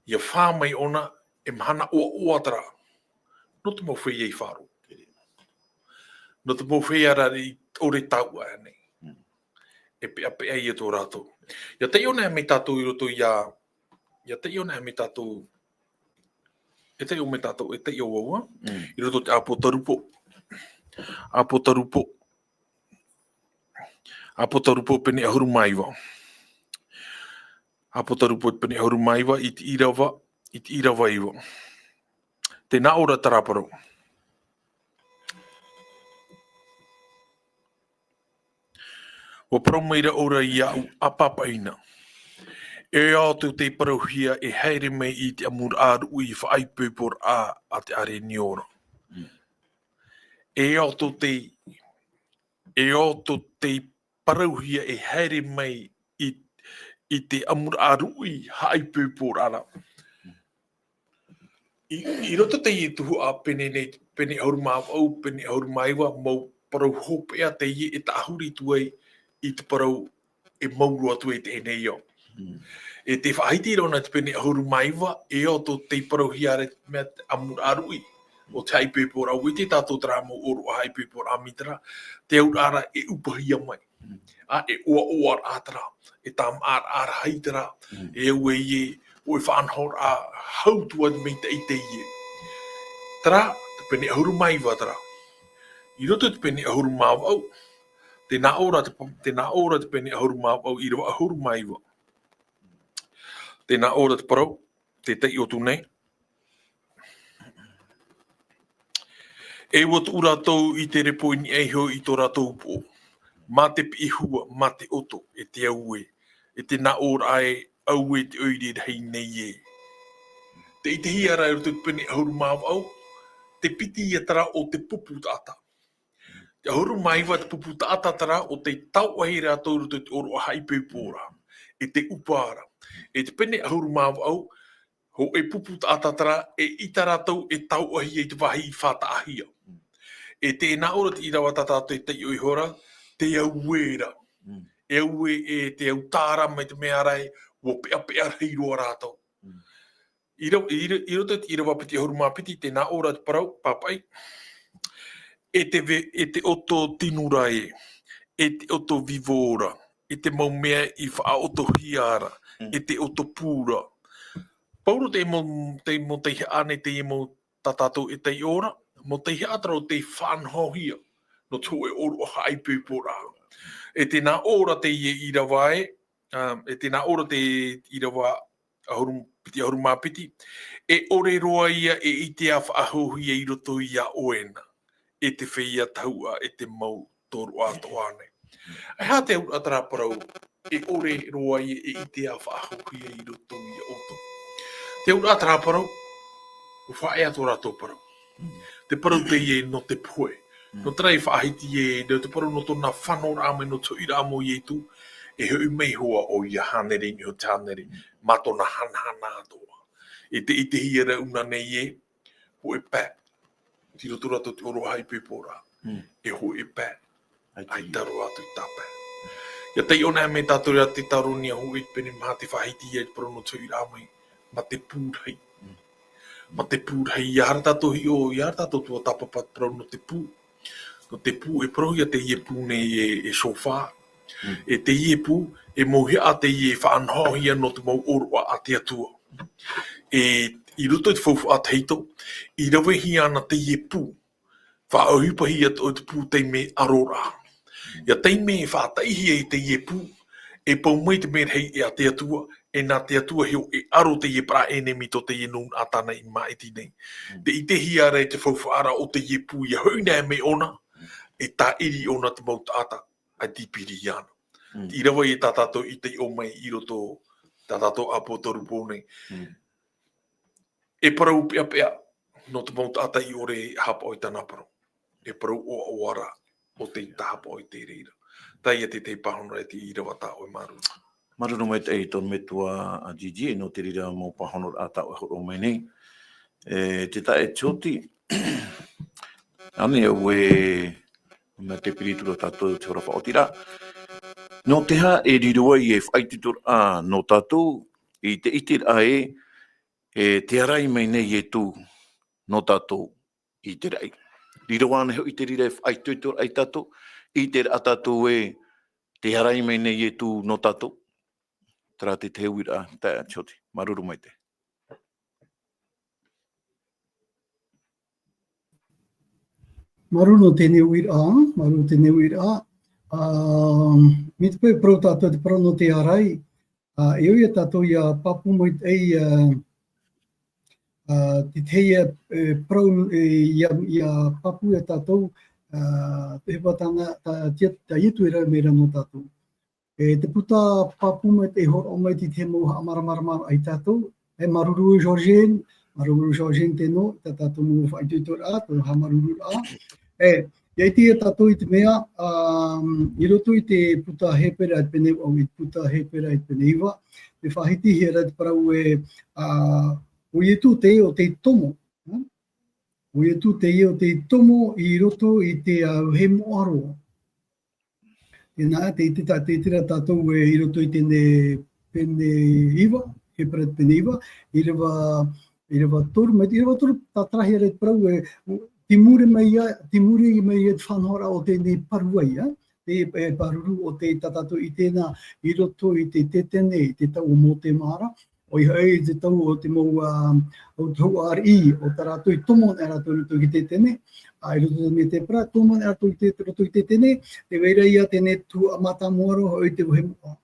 ʻIa fā mai ʻōna, e mahana ʻoaʻoa terā. Nō te mau feiā i faʻaroʻo. Nō te mau feiā rā i ʻore tāuʻa nei. Mm. E peʻapeʻa ia tō rātou. ʻIa taiʻo nei mai tātou i roto ia, ʻia taiʻo nei mai tātou, e taiʻo mai tātou, e taiʻo vau ā, Mm. i roto i te ʻĀpotarupo. ʻĀpotarupo. ʻĀpotarupo pene ʻahuru mā iva. ʻĀpotarupo pene ʻahuru mā iva, i te ʻīrava, i te ʻīrava iva. Tē nā ʻō ra terā parau. ʻUa parau mai ra ʻō ra iāʻu, ʻa pāpaʻi na. E ao tō tei parauhia e haere mai i te ʻamuraʻa ruʻi faʻaipoiporaʻa a te ʻārenioraʻa. Mm. E ao tō tei, e ao tō tei parauhia e haere mai i, i te ʻamuraʻa ruʻi faʻaipoiporaʻa. I, i roto teie tuhaʻa pene nei, pene ʻahuru mā vaʻu, pene ʻahuru mā iva, mau parau hopeʻa teie e taʻahuri atu ai i te parau e maoro atu ai teie nei ao. Mm. E tē faʻahiti ra ʻōna te pene ʻahuru mā iva, e ao tō tei parauhia ra te mea te ʻamuraʻa ruʻi, ʻo te faʻaipoiporaʻa, ʻua ʻite tātou terā mau ʻōroʻa faʻaipoiporaʻa mai terā, te auraʻa ra e ʻupahia mai. Mm. ʻA, e ʻoaʻoaraʻa terā, e tāmāʻaraʻa rahi terā, Mm. e au e, ʻo e faʻanahoraʻa hau atu mai teie. Terā, te pene ʻahuru mā iva terā. I roto i te pene ʻahuru mā vaʻu, tē nā ʻō ra te, tē nā ʻō ra te pene ʻahuru mā vaʻu, ʻīrava ʻahuru mā iva. Tē nā ʻō ra te parau, tē taiʻo atu nei. E ʻua tuʻu rātou i te repo i niʻa iho i tō rātou upoʻo. Mā te piʻi hua, mā te ʻoto, e te auē, e te nā ʻō ra e, auē te ʻoire rahi nei ē. Tē ʻitehia ra i roto i te pene ʻahuru mā vaʻu, te piti ia terā o te pupu taʻata. Te ʻahuru mā iva te pupu taʻata terā ʻo tei tauʻahi rātou i roto i te ʻōroʻa faʻaipoiporaʻa, e te ʻupa ra. E te pene ʻahuru mā vaʻu, hōʻē pupu taʻata terā, eʻita rātou e tauʻahi ai i te vāhi i faʻataʻahia. E tē nā ʻō ra te ʻīrava tā tātou e taiʻo iho ra, te auē ra. Mm. E auē, e te autaʻa ra mai te mea ra ē, ʻua peʻapeʻa rahi roa rātou. Mm. I ro-, i ro-, i roto i te ʻīrava piti ʻahuru mā piti, tē nā ʻō ra te parau, pāpaʻi. E te ve-, e te ʻoto tinura ē, e te ʻoto vivora, e te mau mea i faʻaʻotohia ra, Mm. e te ʻoto pū ra. Pauro te mau, te mau teihaʻa nei, te mau tā tātou e taiʻo ra, mau teihaʻa terā o tei faʻanahohia nō te hōʻē ʻōroʻa haʻaipoiporaʻa. E tē nā ʻō ra teie ʻīrava ē, ā, e tē nā ʻō ra te ʻīrava ʻahuru, piti ʻahuru mā piti, e ʻore roa ia e ʻitea faʻahouhia i roto iā ʻoe na, e te feiā tahuʻa, e te mau tōroʻa atoʻa nei. E aha te auraʻa terā parau, e ʻore roa ia e ʻitea faʻahouhia i roto iā ʻoutou? Te auraʻa terā parau, ʻua faʻaea tō rātou parau. Te parau teie nō te pohe. Mm. Nō terā i faʻahiti ē, nō te parau nō tōna fanoraʻa mai, nō te hoʻiraʻa mai o Ietu, e hoʻi mai hoʻi ʻoia hānere i niʻa i te hānere, mā tōna hanahana atoʻa. E te, i te ʻitehia ra ʻōna nei ē, hōʻē pae. Tei roto rātou te ʻōroʻa haʻaipoiporaʻa. Mm. E hōʻē pae. ʻAita roa atu i tā pae. ʻIa taiʻo anaʻe mai tātou ia te Teuteronome hōʻē pene maha, tē faʻahiti ai te parau nō te hoʻiraʻa mai, mā te pū rahi. Mm. Mā te pū rahi, ʻia ara tātou hiʻo, ʻia ara tātou tuatāpapa te parau nō te pū. Nō te pū, e parauhia teie pū nei e, e shofar. Mm. E teie pū, e mauhaʻa teie e faʻanahohia nō te mau ʻōroʻa a te Atua. E, i roto i te faufaʻa tahito, i ravehia ana teie pū. Faʻaʻohipahia atoʻa te pū taime ʻaro ra. ʻIa taime e faʻataʻihia i teie pū, e pau mai te merahi a te Atua, e nā te Atua hiʻo e ʻaro teie parau ʻenemi tō teie nūnaʻa tāna i māʻiti nei. Mm. Tē ʻitehia ra i te faufaʻa ra o teie pū, ʻia hoʻi anaʻe mai ʻōna, e tāʻiri ʻōna te mau taʻata, ʻaita i piri iāna. Mm. Tei rave ia tā tātou i taiʻo mai i roto tā tātou ʻāpōsetolo Paulo nei. Mm. E parau peʻapeʻa nō te mau taʻata i ʻore e haʻapaʻo i tāna parau. E parau ʻoaʻoa ra ʻo tei tāhaʻapaʻo i te reira. Teie te, te pāhonoraʻa i te ʻīrava tā ʻoe, māuruuru. Māuruuru maitaʻi tō te metua a Gigi, e nō te reira mau pāhonoraʻa tā ʻoe e hōroʻa mai nei. E, te taeaʻe Tioti, ānei au e, mea te piri atu ra tātou te hora faʻaotiraʻa. Nō te aha e riro ai e faʻaitoitoraʻa nō tātou, i te ʻiteraʻa ē, e tē ārai mai nei Ietu nō tātou i te raʻi. Riro ānei hoʻi te reira e faʻaitoitoraʻa ia tātou, i te reira tātou ē tē ārai mai nei Ietu nō tātou. Terā te tahi uiraʻa, taeaʻe Tioti. Māuruuru maitaʻi. Māuruuru nō teie uiraʻa, māuruuru teie uiraʻa. Ā, mai te peu e parau tātou te parau nō te ārai, ā, e ʻoia tātou ʻia pāpū maitaʻi, ā, ā, te tahi, ā, e parau, e, ʻia, ʻia pāpū ia tātou, ā, te ʻohipa tāna, tā, tā, tā Ietu e rave mai ra nō tātou. E te puta pāpū mai te hōroʻa mai te, te mau haʻamāramaramaraʻa ia tātou. E māuruuru Georgine, māuruuru Georgine Teno, tā tātou mau faʻaitoitoraʻa, tō haʻamāuruururaʻa. E, ʻia ʻite ia tātou i te mea, ā, i roto i te puta Hepera i te pene, ʻo, i te puta Hepera i te pene iva, tē faʻahitihia ra te parau ē, ā, ʻo Ietu teie ʻo tei tomo, ā? ʻO Ietu teie ʻo tei tomo i roto i te, ā, vāhi moʻa roa. Tēnā, tē ʻite tā-, tē ʻite ra tātou ē i roto i teie pene iva, Hepera pene iva, ʻīrava, ʻīrava toru, mai te ʻīrava toru, tātarahia ra te parau ē, tei muri mai ia, tei muri mai ia te faʻanahoraʻa o teie pāruruʻa, ā, te, e, pāruru o te tā tātou i ʻite na i roto i te Tetene, i te tau o Mōtē mā ra, ʻoia hoʻi te tau o te mau, ā, o te hau ariʻi, ʻo tā rātou i tomo anaʻe rātou i roto i te Tetene, ā, i roto i te Hepera, tomo anaʻe rātou i te, roto i te Tetene, tē vai ra ia teie tuhaʻa mātāmua roa hoʻi te vāhi moʻa.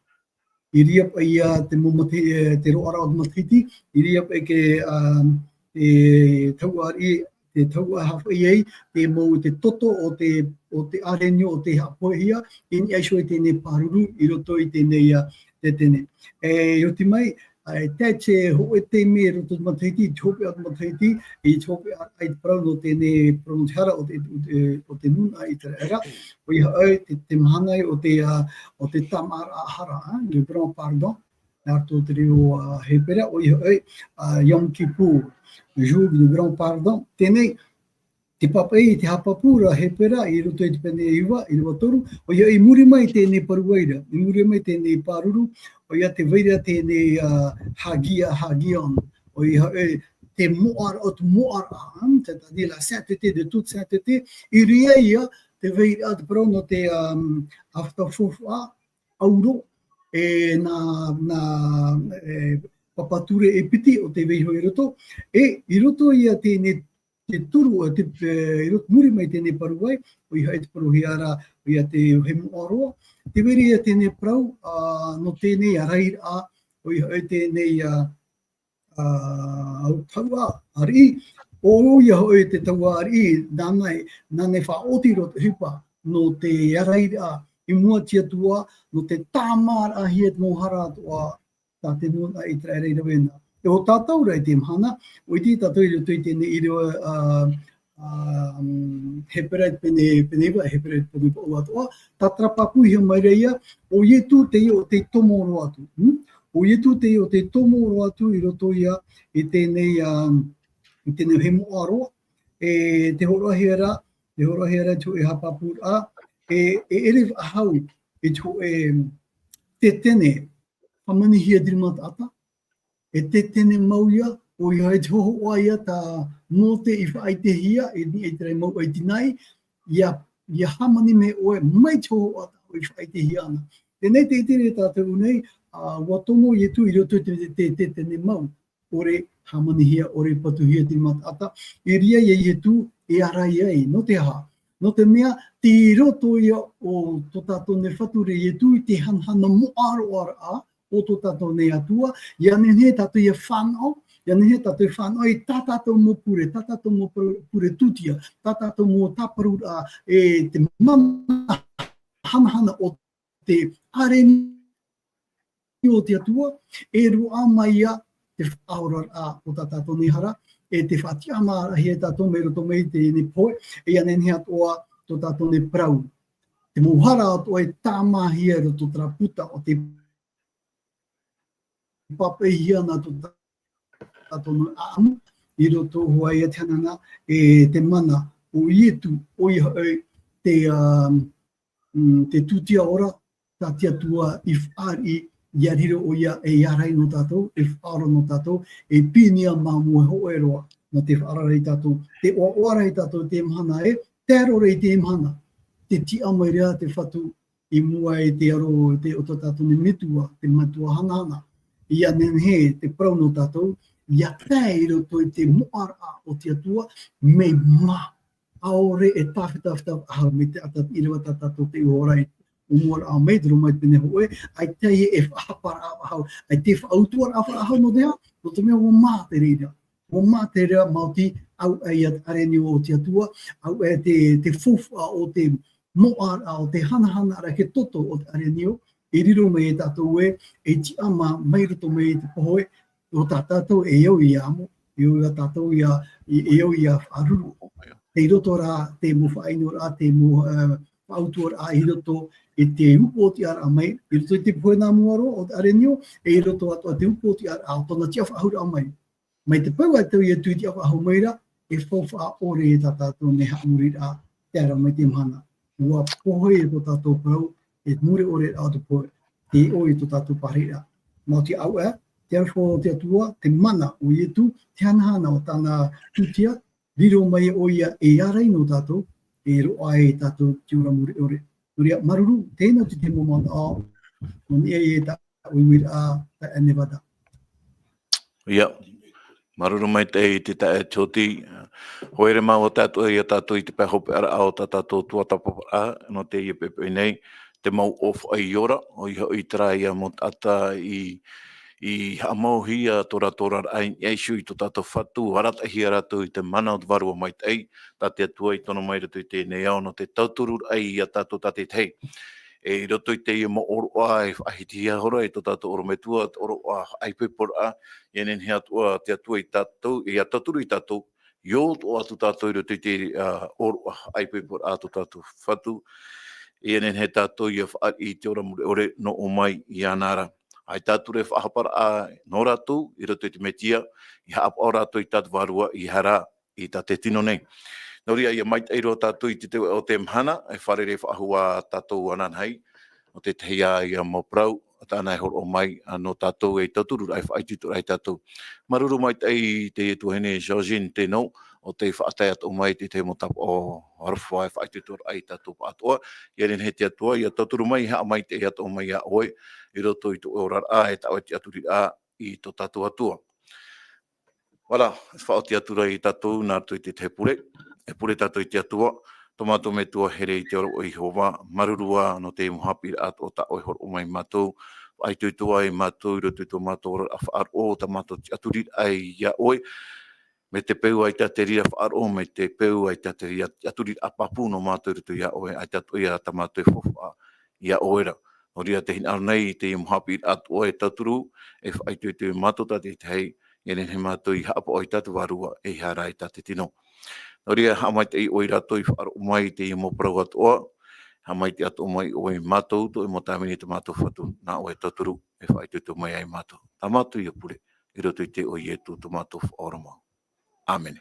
I reira paʻi ia te mau mata-, e, te roaraʻa o te matahiti, i reira paʻi te, ā, te hau ariʻi, te tau a haʻapaʻo ai, te mau, te toto o te, o te ʻārenio o tei haʻapohehia, i niʻa iho i teie pāruru, i roto i teie, ā, Tetene. E, i oti mai, ā, e tae te hōʻē taime i roto i te matahiti, i te hopeʻa o te matahiti, i te hopeʻa, ā, i te parau nō teie, parau nō te hara o te, o te, o te nūnaʻa ʻĪteraʻera, ʻoia hoʻi, te, te mahana o te, ā, o te tāmāʻaraʻa hara, ā, le grand pardon, nā roto i te reo, ā, Hepera, ʻoia hoʻi, ā, Yom Kippur, jour du grand pardon. Teie, tē pāpaʻi, tē haʻapāpū ra Hepera, i roto i te pene iva, ʻīrava toru, ʻoia i muri mai teie pāruruʻa ra, i muri mai teie pāruru, ʻoia tē vai ra teie, ā, Hagia, Hagion, ʻoia hoʻi te moʻaraʻa, o te moʻaraʻa, hein, c'est-à-dire la sainteté de toute sainteté, i reira ia te vairaʻa te parau nō te, um, ʻāfata faufaʻa, ʻauro, e nā, nā, e, papa ture e piti ʻo tē vaiiho i roto, e i roto ia teie nei te toru, e te, e, i roto, muri mai teie nei parau vai, ʻoia hoʻi te parauhia ra, ʻoia te, he moʻa roa, tē vai ra ia teie nei parau, ā, nō teie nei ārairaʻa, ʻoia hoʻi teie nei, ā, ā, au taua ariʻi, ʻoia hoʻi te taua ariʻi, nāna e, nāna e faʻaoti roa te ʻohipa, nō te ārairaʻa, i mua i te Atua, nō te tāmāraʻahia te mau hara atoʻa, tā te nūnaʻa ʻĪteraʻera i rave na. E ʻo tātou ra i teie mahana, ʻua ʻite tātou i roto i teie nei ʻīrava, ā, ā, mm, Hepera pene, pene iva, Hepera pene iva atoʻa, tātarapāpūhia mai ra ia, ʻo Ietu teie ʻo tei tomo roa atu. Hmm? ʻO Ietu teie ʻo tei tomo roa atu i roto ia i teie nei, ā, i teie nei he moʻa roa. E te hōroʻahia ra, te hōroʻahia ra i te hōʻē haʻapāpūraʻa, e, e ʻere faʻahou i te hōʻē tetene, hāmanihia te rima taʻata, e tetene mau ia, ʻoia hoʻi te hōhoʻa ia tā Mōte i faʻaʻitehia, i niʻa i terā mau ʻaitinaʻi, ʻia, ʻia hāmani mai ʻoe, mai te hōhoʻa tā ʻoe i faʻaʻitehia ana. Teie te ʻite ra tātou nei, ā, ʻua tomo Ietu i roto i te, te, te tetene mau, ʻore hāmanihia, ʻore patuhia te rima taʻata, i reira ia Ietu e ārai ai, nō te aha? Nō te mea, tei roto ia o tō tātou nei Fatu ra Ietu i te hanahana moʻa roa ra, o tō tātou nei Atua, ʻia nehenehe tātou ʻia fānaʻo, ʻia nehenehe tātou ʻia fānaʻo i tā tātou mau pure, tā tātou mau pure, pure tūtia, tā tātou mau tāparuraʻa, e te mana hanahana o te ʻārenio o te Atua, e roaʻa mai ia te faʻaoraraʻa o tā tātou nei hara, e te faʻatiʻamāraʻahia tātou mai roto mai i teie nei pohe, e ʻia nehenehe atoʻa tō tātou nei parau. Te mau hara atoʻa e tāmāhia i roto i terā puta o tei pāpaʻihia ana tō tātou nei ʻāʻamu, i roto hoʻi ia te hanahana, e te mana o Ietu, ʻoia hoʻi te, ā, mm, te tūtia ora, tā te Atua i fāriʻi, ʻia riro ʻoia ei ārai nō tātou, ei faʻaora nō tātou, ei pīnia māuiui hōʻē roa, nō te faʻaora ra ia tātou, te ʻoaʻoa ra ia tātou i teie mahana ē, tae roa i teie mahana, tē tiʻa mai ra te Fatu i mua i te aro, te, o tō tātou nei Metua, te Metua hanahana, ʻia nehenehe te parau nō tātou, ʻia tae i roto i te moʻaraʻa o te Atua, mea mā, ʻaore e tāfetafeta faʻahou mai te ʻātaʻi ʻīrava tā tātou tei ora i ʻōmuaraʻa mai, te Roma i pene hōʻē, ʻaita e faʻahaparaʻa faʻahou, ʻaita e faʻautuaraʻa faʻahou nō te aha, nō te mea ʻua mā te reira. ʻUa mā te reira maoti, auaʻe ia te ʻārenio o te Atua, auaʻe te, te faufaʻa o te moʻaraʻa, o te hanahana ra ke toto o te ʻārenio, e riro mai e tātou ē, e tiʻamā mai roto mai i te pohe, ʻo tā tātou e au ʻia amo, e au ia tātou ʻia, e, e au ʻia faʻaruru. Tei roto rā te mau faʻaʻinoraʻa, te mau, ā, faʻautuaraʻa i roto i te upoʻotiʻaraʻa mai, i roto i te pohe nā mua roa o te ʻārenio, e i roto atoʻa te upoʻotiʻaraʻa o tōna tiʻafaʻahouraʻa mai. Mai te peu a te Atua i tiʻafaʻahou mai ra, e faufaʻa ʻore e tā tātou nei haʻamoriraʻa, tae roa mai i teie mahana. ʻUa pohe e tō tātou parau, e mure ʻore rā o te pohe, tei ʻō i tō tātou pārahiraʻa. Maoti auaʻe, te aroha o te Atua, te mana o Ietu, te hanahana o tāna tūtia, riro mai ʻoia ei ārai nō tātou, e roaʻa ai tātou i te ora mure ʻore. Nō reira, māuruuru, teie te tahi mau manaʻo, nō niʻa i tā ʻoe uiraʻa, tā Nevada. ʻIa, māuruuru maitaʻi i te taeaʻe Jody. Haere mai tātou ia tātou i te pae hopeʻaraʻa o tā tātou tuatāpaparaʻa, nō teie poʻipoʻi nei, te mau ʻōfaʻi ora, ʻoia hoʻi terā ia mau taʻata i, i haʻamauhia tō rātou oraraʻa i niʻa iho i tō tātou Fatu, arataʻihia rātou i te mana o te Vārua Maitaʻi, tā te Atua i tono mai roto i teie nei ao nō te tautururaʻa ia tātou tātaʻitahi. E i roto i teie mau ʻōroʻa e faʻahitihia hora e tō tātou ʻorometua, te ʻōroʻa faʻaipoiporaʻa, ʻia nehenehe atoʻa te Atua ia tātou, ʻia tauturu ia tātou, i ʻō atoʻa atu tātou i roto i te, ā, ʻōroʻa faʻaipoiporaʻa a tō tātou Fatu, ʻia nehenehe tātou ʻia fāriʻi i te ora mure ʻore nō ʻō mai iāna ra. ʻAita atu ra e faʻahaparaʻa nō rātou, i roto i te Mesia, ʻia haʻapaʻo rātou i tā te Vārua, ʻeiaha rā, i tā te tino nei. Nō reira, ʻia maitaʻi roa tātou i te tauihaʻa o te mahana, e fārerei faʻahou ā tātou ananahi, nō te tahi ā ia mau parau, tāna e hōroʻa mai, ā, nō tātou e tauturu raʻa, e faʻaitoito raʻa ia tātou. Māuruuru maitaʻi i teie tuahine Georgine Teno, ʻo tei faʻatae atoʻa mai i te tahi mau tāpaʻo aroha e faʻaitoito raʻa ia tātou pāʻatoʻa. ʻIa nehenehe te Atua ʻia tauturu mai, haʻamaitaʻi atoʻa mai ia ʻoe, i roto i tō ʻoe oraraʻa, e tā ʻoe tiʻaturiraʻa i tō tātou Atua. Voilà, e faʻaoti atu ra ia tātou nā roto i te tahi pure. E pure tātou i te Atua. Tō mātou Metua here i te ora, ʻo Iehova, māuruuru ā nō te mau haʻapiʻiraʻa atoʻa tā ʻoe e hōroʻa mai ia mātou. Faʻaitoito ai mātou i roto i tō mātou oraraʻa faʻaroʻo, tā mātou tiʻaturiraʻa ia ʻoe. Mai te peu ā ʻaita te reira faʻaroʻo, mai te peu ā ʻaita te reira tiʻaturiraʻa pāpū nō mātou i roto ia ʻoe, ʻaita atoʻa ia tā mātou e faufaʻa ia ʻoe ra. Nō reira, tē hinaʻaro nei i te mau haʻapiʻiraʻa atoʻa e tauturu, e faʻaitoito ia mātou tātaʻitahi, ʻia nehenehe mātou ʻia haʻapaʻo i tā te Vārua, ʻeiaha rā i tā te tino. Nō reira, haʻamaitaʻi ʻoe ia rātou i faʻaroʻo mai i te mau parau atoʻa, haʻamaitaʻi atoʻa mai ʻoe ia mātou, tō ʻoe mau tāvini, tō mātou Fatu, nā ʻoe e tauturu, e faʻaitoito mai ai mātou. Tā mātou ia pure, i roto i te iʻoa o Ietu, tō mātou Faʻaora mau. ʻĀmene.